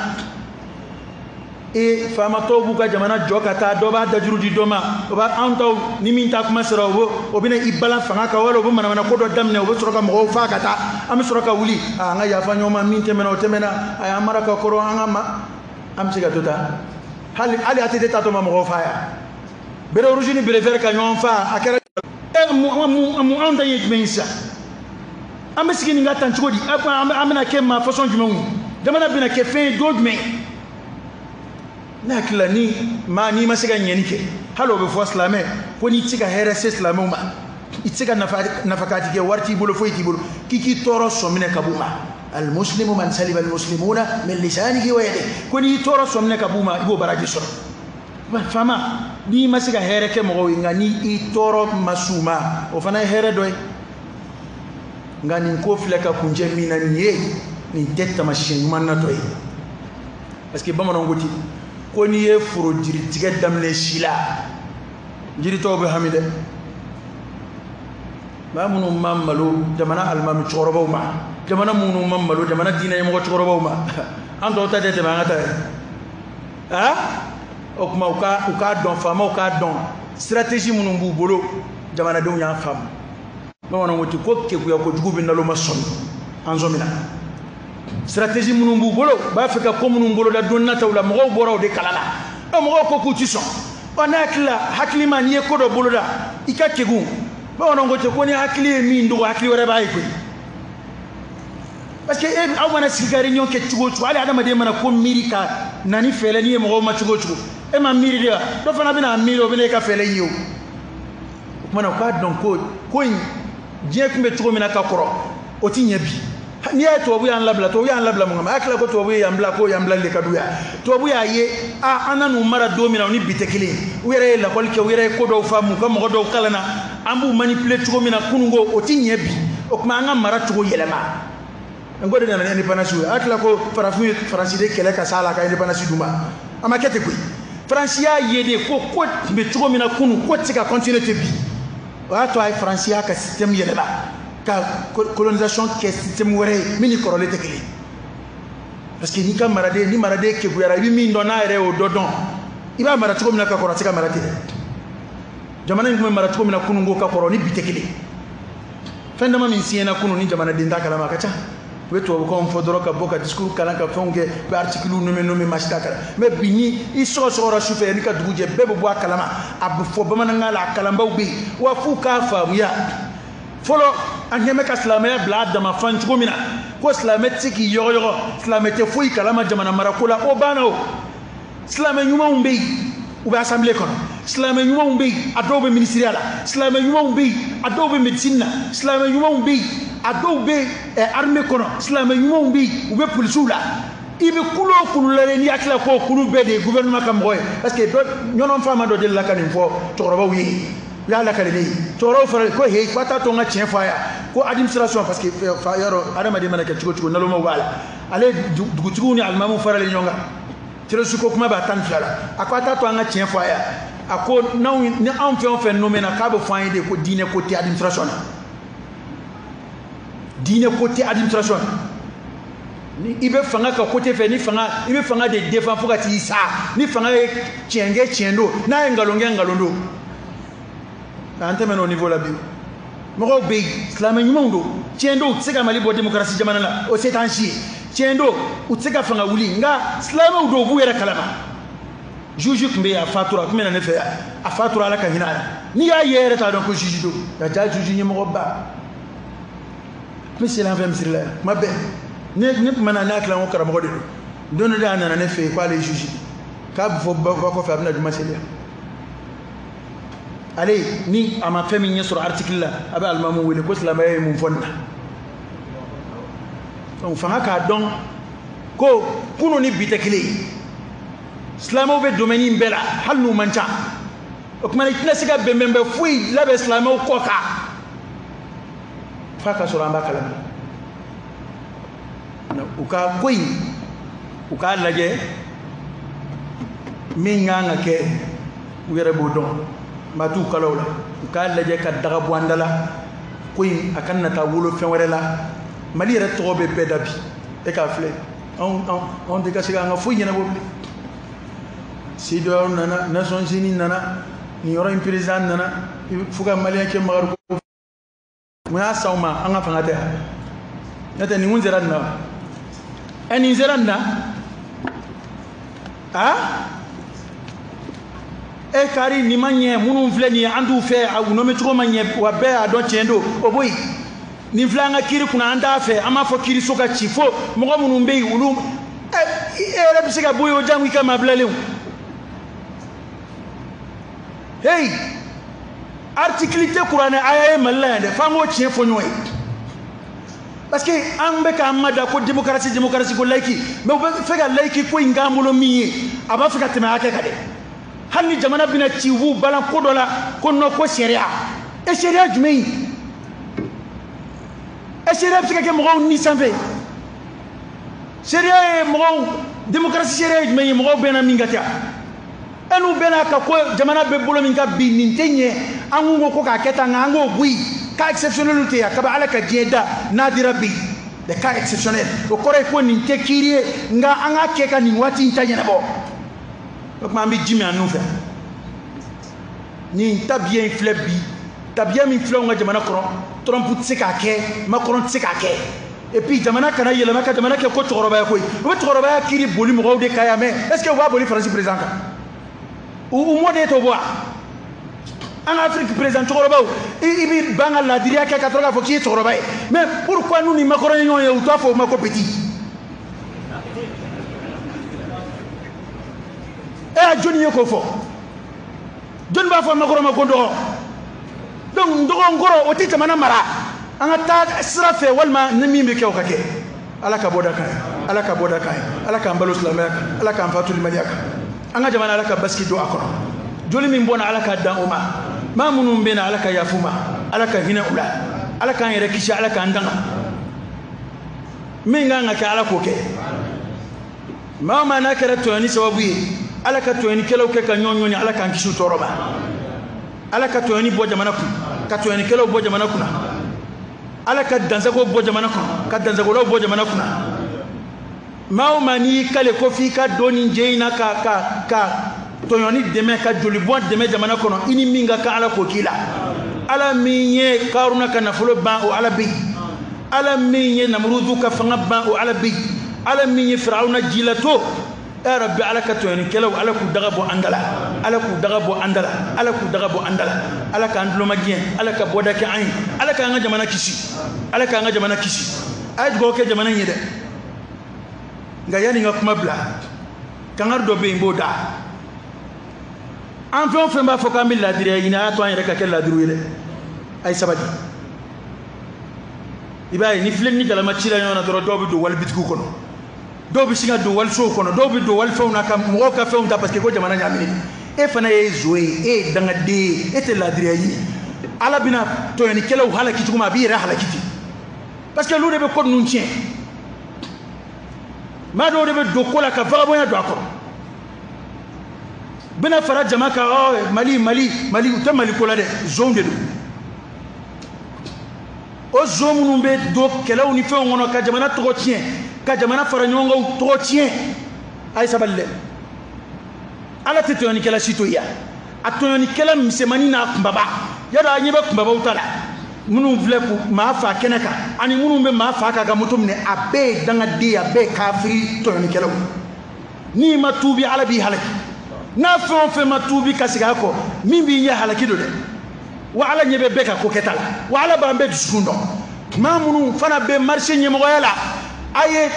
e faama tɔw b'u ka jamana jɔ ka taa dɔ b'a dajuru di dɔ ma o b'a anw taw ni min ta kuma sera o bɛna i balan fanga kan wala o bɛ manamana ko dɔ daminɛ o bɛ sɔrɔ ka mɔgɔw faa ka taa an bɛ sɔrɔ ka wuli an ka yafa ɲɔgɔn ma min tɛmɛna o tɛmɛna a y'an mara ka kɔrɔ an ka ma an bɛ se ka to tan hali ATT tatɔ ma mɔgɔw faa yan béret rouge ni béret vert ka ɲɔgɔn faa a kɛra mun anw ta ye jumɛn ye sisan an bɛ sigi nin ka tan cogo di an bɛna kɛ maa façon jumɛnw ye jamana bɛna kɛ fɛn ye don jumɛn ne hakili la ni maa n'i ma se ka ɲɛni kɛ hali o bɛ fɔ silamɛ ko n'i tɛ se ka hɛrɛ se silamɛw ma I tɛ se ka nafakati kɛ, wari t'i bolo, foyi t'i bolo, k'i k'i tɔɔrɔ sɔminɛ ka b'u ma. Almuslimu man salima almuslimuna min lisanihi wa yadihi. Ko n'i tɔɔrɔ sɔminɛ ka b'u ma, i b'o baraji sɔrɔ. Faama, n'i ma se ka hɛrɛ kɛ mɔgɔw ye, nka ni i tɔɔrɔ ma s'u ma, o fana ye hɛrɛ dɔ ye. Nka nin ko filɛ ka kuncɛ min na nin ye, nin tɛ taamasiyɛn ɲuman natɔ ye. Parce que bamananw ko ten ko n'i ye foro jiritigɛ daminɛ si la, jiritɔw bɛ hami dɛ. Maa minnu ma malo jamana alimami cɛkɔrɔbaw ma, jamana minnu ma malo jamana diinɛ ɲɛmɔgɔ cɛkɔrɔbaw ma, an tɔw ta tɛ tɛmɛ an ka ta ye. Aa, o tuma u k'a dɔn, faamaw k'a dɔn stratégie minnu b'u bolo, jamanadenw y'a faamu. Bamananw ko ten ko kekuya kojugu bɛ naloma sɔmi, an sɔmina. Stratégie minnu b'u bolo, u b'a fɛ ka ko minnu boloda don nataw la, mɔgɔw bɔra o de kalama. Ɔ, mɔgɔw ko k'u ti sɔn. Ɔ, n'a hakili la, hakili ma n'i ye ko dɔ boloda, i ka kegun. Bamananw ko ten ko ni hakili ye min dogo, hakili wɛrɛ b'a ye koyi. Parce que e aw mana sigi ka réunion kɛ cogo o cogo, hali adamaden mana ko miiri ka na ni fɛɛrɛ n'i ye mɔgɔw ma cogo o cogo, e ma miiri de wa? Dɔ fana bɛna miiri, o bɛna e ka fɛɛrɛ ye o. O tuma na u k'a dɔn ko ko in diɲɛ tun bɛ cogo min na ka kɔrɔ, o ti ɲɛ bi. N'i y'a ye tubabu y'an labila, tubabu y'an labila mun kama? A hakili la ko tubabu ye yan bila, ko yan bilali de ka d'u ye. Tubabu y'a ye a an nan'u mara don min na, o ni bi tɛ kelen ye. U yɛrɛ ye lakɔli kɛ, u yɛrɛ ye ko dɔw faamu, u ka mɔgɔ dɔw kalanna, an b'u manipuler cogo min na kununko, o ti ɲɛ bi. O tuma an ka mara cogo yɛlɛma. N ko de nana ni indépendance ye. A hakili la ko farafin ye Faransi de kɛlɛ ka s'a la ka indépendance d'u ma. A ma kɛ ten koyi. Faransi y'a ye de ko ko tun bɛ cogo min na kunun, ko tɛ se ka continuer ten bi. O y'a to a ye Faransi y'a ka système yɛlɛma, ka colonisation kɛ système wɛrɛ ye min ni kɔrɔlen tɛ kelen. Parce que n'i ka maraden, ni maraden kekuyara, i bɛ min dɔn n'a yɛrɛ y'o dɔ dɔn, i b'a mara cogo min na ka kɔrɔ, a tɛ se ka mara ten dɛ. Jamana in tun bɛ mara cogo min na kunun ko ka kɔrɔ, ni bi tɛ kelen. Fɛn dama min siɲɛna kunun ni jamanaden t'a kalama, a ka ca. U bɛ tubabukanw fɔ dɔrɔn ka bɔ ka discours kalan ka fɛnw kɛ, u bɛ articles nommé maa si t'a kalama. Mais bi ni i sɔgɔsɔgɔra su fɛ, yanni ka dugu jɛ, bɛɛ bɛ bɔ a kalama. A bɛ fɔ bamanankan la, a kalanbaw bɛ yen. Wa f'u k'a faamuya. Fɔlɔ an ɲɛ bɛ ka silamɛya bila a dama fan cogo min na, ko silamɛ tɛ se k'i yɔgɔyɔgɔ, silamɛ tɛ foyi kalama jamana marako la, o banna o. Silamɛ ɲumanw bɛ yen, u bɛ assemblée kɔnɔ. Silamɛ ɲumanw bɛ yen, a dɔw bɛ ministériya la. Silamɛ ɲumanw bɛ yen, a dɔw bɛ médecine na. Silamɛ ɲumanw bɛ yen, a dɔw bɛ armée kɔnɔ. Silamɛ ɲumanw bɛ yen, u bɛ polisiw la. I bɛ kulu o kulu la dɛ, n'i hakili la k'o kulu bɛɛ de ye gouvernement ka mɔgɔ ye. Parce que dɔ ɲɔnɔ faama dɔ delila ka nin fɔ cɛkɔrɔbaw ye. U y'a lakale ne ye. Cɛkɔrɔbaw fana ko he, k'a t'a to n ka tiɲɛ fɔ a ye. Ko administration, parce que fa yɔrɔ adamaden mana kɛ cogo o cogo, nalomaw b'a la. Ale dugutigiw ni alimamuw faralen ɲɔgɔn kan. Terroriste ko kuma b'a 12 la. A ko a t'a to an ka tiɲɛ fɔ a ye. A ko n'anw ni anw fɛn o fɛn nommé na, k'a bɛ fɔ an ye de ko diinɛ ko tɛ administration na. Diinɛ ko tɛ administration na. Ni i bɛ fanga ka côté fɛ, ni fanga, i bɛ fanga de défend fo ka t'i sa. Ni fanga ye tiɲɛ kɛ, tiɲɛ don. N'a ye nkalon kɛ, nkalon don. An tɛmɛna o niveau la bi. Mɔgɔw bɛ yen, silamɛ ɲumanw don. Tiɲɛ don, u tɛ se ka Mali bɔ démocratie jamana la, o se t'an si ye. Tiɲɛ don, u tɛ se ka fanga wuli, nka silamɛw don, u b'u yɛrɛ kalama. Juge tun bɛ yen, a fatura, a tun bɛ na ne fɛ yan, a fatura, Ala ka hinɛ a la. N'i y'a ye yɛrɛ t'a dɔn ko juge don, ka ja juge ɲɛmɔgɔba. N bɛ seli an fɛ misiri la yan kuma bɛɛ. Ne tun bɛ na, ne hakili la ko karamɔgɔ de don. Don dɔ de a nana ne fɛ yen k'ale ye juge de ye, k'a bɛ fɔ ba kɔfɛ a bɛna juma seli yan. Ale ni a ma fɛn min ɲɛ sɔrɔ article la, a bɛ alimamu wele ko silamɛya ye mun fɔ nin na. Donc fanga k'a dɔn ko kunun ni bi tɛ kelen ye. Silamɛw bɛ domaine in bɛɛ la, hali n'u man ca. O tuma i tɛna se ka bɛnbɛnbɛn foyi labɛn silamɛw kɔ kan f'a ka sɔrɔ an b'a kalama. U ka ko in, u k'a lajɛ min kan ka kɛ, u yɛrɛ b'o dɔn. Maa t'u kalaw la. U k'a lajɛ ka daga bɔ an da la. Ko in a kana taa wolo fɛn wɛrɛ la. Mali yɛrɛ tɔgɔ bɛ bɛɛ da bi. E k'a filɛ, anw tɛ ka se k'an ka foyi ɲɛnabɔ bilen. CEDEAO nana, Nations Unies nana, nin yɔrɔ in président nana, fo ka maliyɛn kɛ makari ko. Mun y'a s'anw ma? An ka fanga tɛ yan. N'o tɛ nin kun sera nin na wa? Ɛ, nin sera nin na? A? E kari nin ma ɲɛ, minnu filɛ nin ye, an t'u fɛ, u nommé cogo ma ɲɛ, wa bɛɛ y'a dɔn tiɲɛ don, o bɔ yen. Nin filɛ an ka kiiri kunna, an t'a fɛ, an b'a fɔ kiiriso ka ci fo mɔgɔ minnu bɛ yen, olu, e yɛrɛ bɛ se ka bɔ yen o jango i ka maa bilalenw. Hey! Article tɛ kuranɛ aya ye Mali la yan dɛ, f'an k'o tiɲɛ fɔ ɲɔgɔn ye. Parce que an bɛ k'an mada ko démocratie démocratie ko laïque, mais u bɛ fɛ ka laïque ko in k'an bolo min ye, a b'a fɛ ka tɛmɛ hakɛ kan dɛ. Hali ni jamana bɛna ci, u b'u balan ko dɔ la ko non ko sariya. E sariya jumɛn ye? E sariya bɛ se ka kɛ mɔgɔw ni sanfɛ? Sariya ye mɔgɔw, démocratie sariya ye jumɛn ye? Mɔgɔw bɛnna min kan ten. E n'u bɛnna ka ko jamana bɛ bolo min kan bi, nin tɛ ɲɛ, an ko ko k'a kɛ tan, nka an k'o bɔ yen. Cas exceptionnel tɛ yan, kabi Ala ka diɲɛ da nadira bɛ yen, des cas exceptionnels. O kɔrɔ ye ko nin tɛ kiiri ye, nka an k'a kɛ ka nin waati in ta ɲɛnabɔ. O tuma an bɛ ji min an nun fɛ. Nin tabiya in filɛ bi, tabiya min filɛ anw ka jamana kɔnɔ, Trump tɛ se k'a kɛ, Macron tɛ se k'a kɛ. Et puis jamana kana yɛlɛma ka jamana kɛ ko cɛkɔrɔbaya koyi. U bɛ cɛkɔrɔbaya kiiri boli mɔgɔw de kan yan, mais est ce que u b'a boli Faransi président kan? U mɔden t'o bɔ wa? An ka Afrique président cɛkɔrɔbaw, i bɛ ban ka laadiriya kɛ ka sɔrɔ k'a fɔ k'i ye cɛkɔrɔba ye. Mais pourquoi n'u ni Macron ye ɲɔgɔn ye, u t'a fɔ o ma ko petit? E y'a jɔnni ye k'o fɔ? Jɔnni b'a fɔ Macron ma ko dɔgɔ? Donc n dɔgɔ n kɔrɔ, o tɛ jamana mara. An ka taa sira fɛ, walima ni min bɛ kɛ o ka kɛ. Ala ka bɔda kan ye, Ala ka bɔda kan ye, Ala k'an balo silamɛya kan, Ala k'an fatu limaniya kan. An ka jamana, Ala ka basigi don a kɔnɔ. Joli min bɔnna, Ala k'a dan o ma. Maa minnu bɛ na, Ala ka yafa u ma, Ala ka hinɛ u la, Ala k'an yɛrɛ kisi, Ala k'an danga. Min kan ka kɛ, Ala k'o kɛ. Maa o maa n'a kɛra tɔɲɔni sababu ye, Ala ka tɔɲɔnikɛlaw kɛ ka ɲɔgɔn ɲɔni, Ala k'an kisi u tɔɔrɔ ma. Ala ka tɔɲɔni bɔ jamana kun, ka tɔɲɔnikɛlaw bɔ jamana kunna. Ala ka dansago bɔ jamana kɔnɔ, ka dansagolaw bɔ jamana kunna. Maa o maa n'i y'i kale ko f'i ka don nin jɛ in na ka tɔɲɔni dɛmɛ, ka jolibɔn dɛmɛ jamana kɔnɔ, i ni min ka kan, Ala k'o k'i la. Ala min ye Karuna ka nafolo ban, o Ala bɛ yen. Ala min ye Namuruzu ka fanga ban, o Ala bɛ yen. Ala min ye Firawuna jilato, ya Rabbi, Ala ka tɔɲɔnikɛlaw, Ala k'u daga bɔ an da la, Ala k'u daga bɔ an da la, Ala k'u daga bɔ an da la. Ala k'an tuloma gɛn, Ala ka bɔda kɛ an ye, Ala k'an ka jamana kisi, Ala k'an ka jamana kisi. A ye dugawu kɛ jamana in ye dɛ. Nka yanni n ka kuma bila, kangari dɔ bɛ yen, n b'o da. An fɛn o fɛn b'a fɔ k'an bɛ laadiriya ɲini, a y'a to an yɛrɛ ka kɛ laadiriw ye dɛ. A ye sabali. I b'a ye ni filen ni galama cira ɲɔgɔn na dɔrɔn, dɔw bɛ don walibitigiw kɔnɔ, dɔw bɛ sin ka don walisow kɔnɔ, dɔw bɛ don walifɛnw na ka mɔgɔw ka fɛnw ta, parce que ko jamana ɲagaminen. E fana ye zo ye, e ye dangaden ye, e tɛ laadiriya ɲini. Ala bɛna tɔɲɔnikɛlaw halaki cogo min, a b'i yɛrɛ halaki ten, parce que olu de bɛ ko ninnu tiɲɛ. Maa dɔw de bɛ don ko la ka vagabond don a kɔrɔ, bɛna fara jama kan, ɔ Mali Mali Mali, u tɛ Mali ko la dɛ, zonw de don. O zon minnu bɛ don kɛlɛw ni fɛnw kɔnɔ ka jamana tɔgɔ tiɲɛ, ka jamana fara ɲɔgɔn kan tɔgɔ tiɲɛ, a ye sabali dɛ. Ala tɛ tɔɲɔnikɛla si to yen, a tɔɲɔnikɛla misɛnmanin n'a kunbaba, yadɔ a ɲɛ bɛ kunbabaw ta la, minnu filɛ k'u maa fa kɛnɛ kan, ani minnu bɛ maa fa k'a ka moto minɛ, a bɛɛ ye dangaden ye, a bɛɛ ye kafiri tɔɲɔnikɛlaw. N'i ma tuubi, Ala b'i halaki. N'a fɛn o fɛn ma tuubi ka segin a kɔ, min b'i ɲɛ halaki don dɛ. Wa Ala ɲɛ bɛ bɛɛ ka ko kɛta la, wa Ala b'an bɛɛ dusukun dɔn. Maa minnu fana bɛ marché ɲɛmɔgɔya la, a ye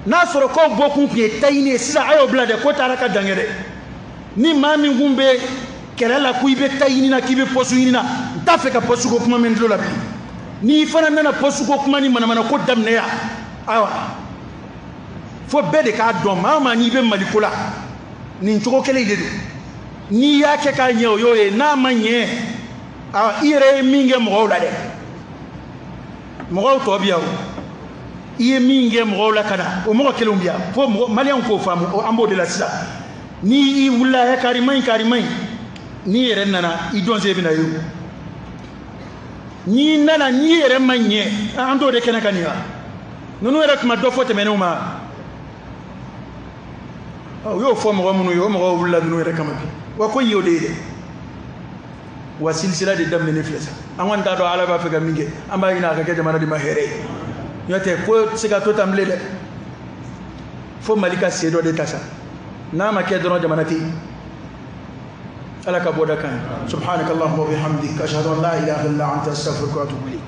n'a sɔrɔ k'aw bɔkun tun ye taɲini ye, sisan a y'o bila dɛ, ko taara ka dan kɛ dɛ. Ni maa min kun bɛ kɛlɛ la ko i bɛ ta ɲini na, k'i bɛ poste ɲini na, n t'a fɛ ka poste ko kuma mɛn tulo la bilen. N'i fana nana poste ko kuma ni manamana ko daminɛ yan, ayiwa, fo bɛɛ de k'a dɔn, maa o maa n'i bɛ Mali ko la, nin cogo kelen de don. N'i y'a kɛ k'a ɲɛ, o y'o ye, n'a ma ɲɛ, ayiwa, i yɛrɛ ye min kɛ mɔgɔw la dɛ, mɔgɔw tɔ bi yan o. I ye min kɛ mɔgɔw la ka na, o mɔgɔ kelenw bi yan, fo mɔgɔ maliyɛnw k'o faamu, an b'o de la sisan. Ni i wulila, kari man ɲi, kari man ɲi, n'i yɛrɛ nana, i dɔnse bɛ na ye o. N'i nana, n'i yɛrɛ ma ɲɛ, an t'o de kɛnɛ kan nin wa? Ninnu yɛrɛ tun ma dɔ fɔ tɛmɛnenw ma. U y'o fɔ mɔgɔ minnu ye, o mɔgɔw wulila ninnu yɛrɛ kama bi. Wa ko in y'o de ye dɛ. Wa silisila de daminɛnen filɛ sa. An kɔni t'a dɔn Ala b'a fɛ ka min kɛ, an b'a ɲini a ka kɛ jamana de ma hɛrɛ ye. N'o tɛ ko tɛ se ka to tan bilen dɛ. Fo Mali ka sen dɔ de ta sa. N'a ma kɛ dɔrɔn jamana tɛ yen. Ala ka bɔda kan ye. Subhanakallahumma wa bihamdika ashhadu an la ilaha illa anta astaghfiruka wa atubu ilayk.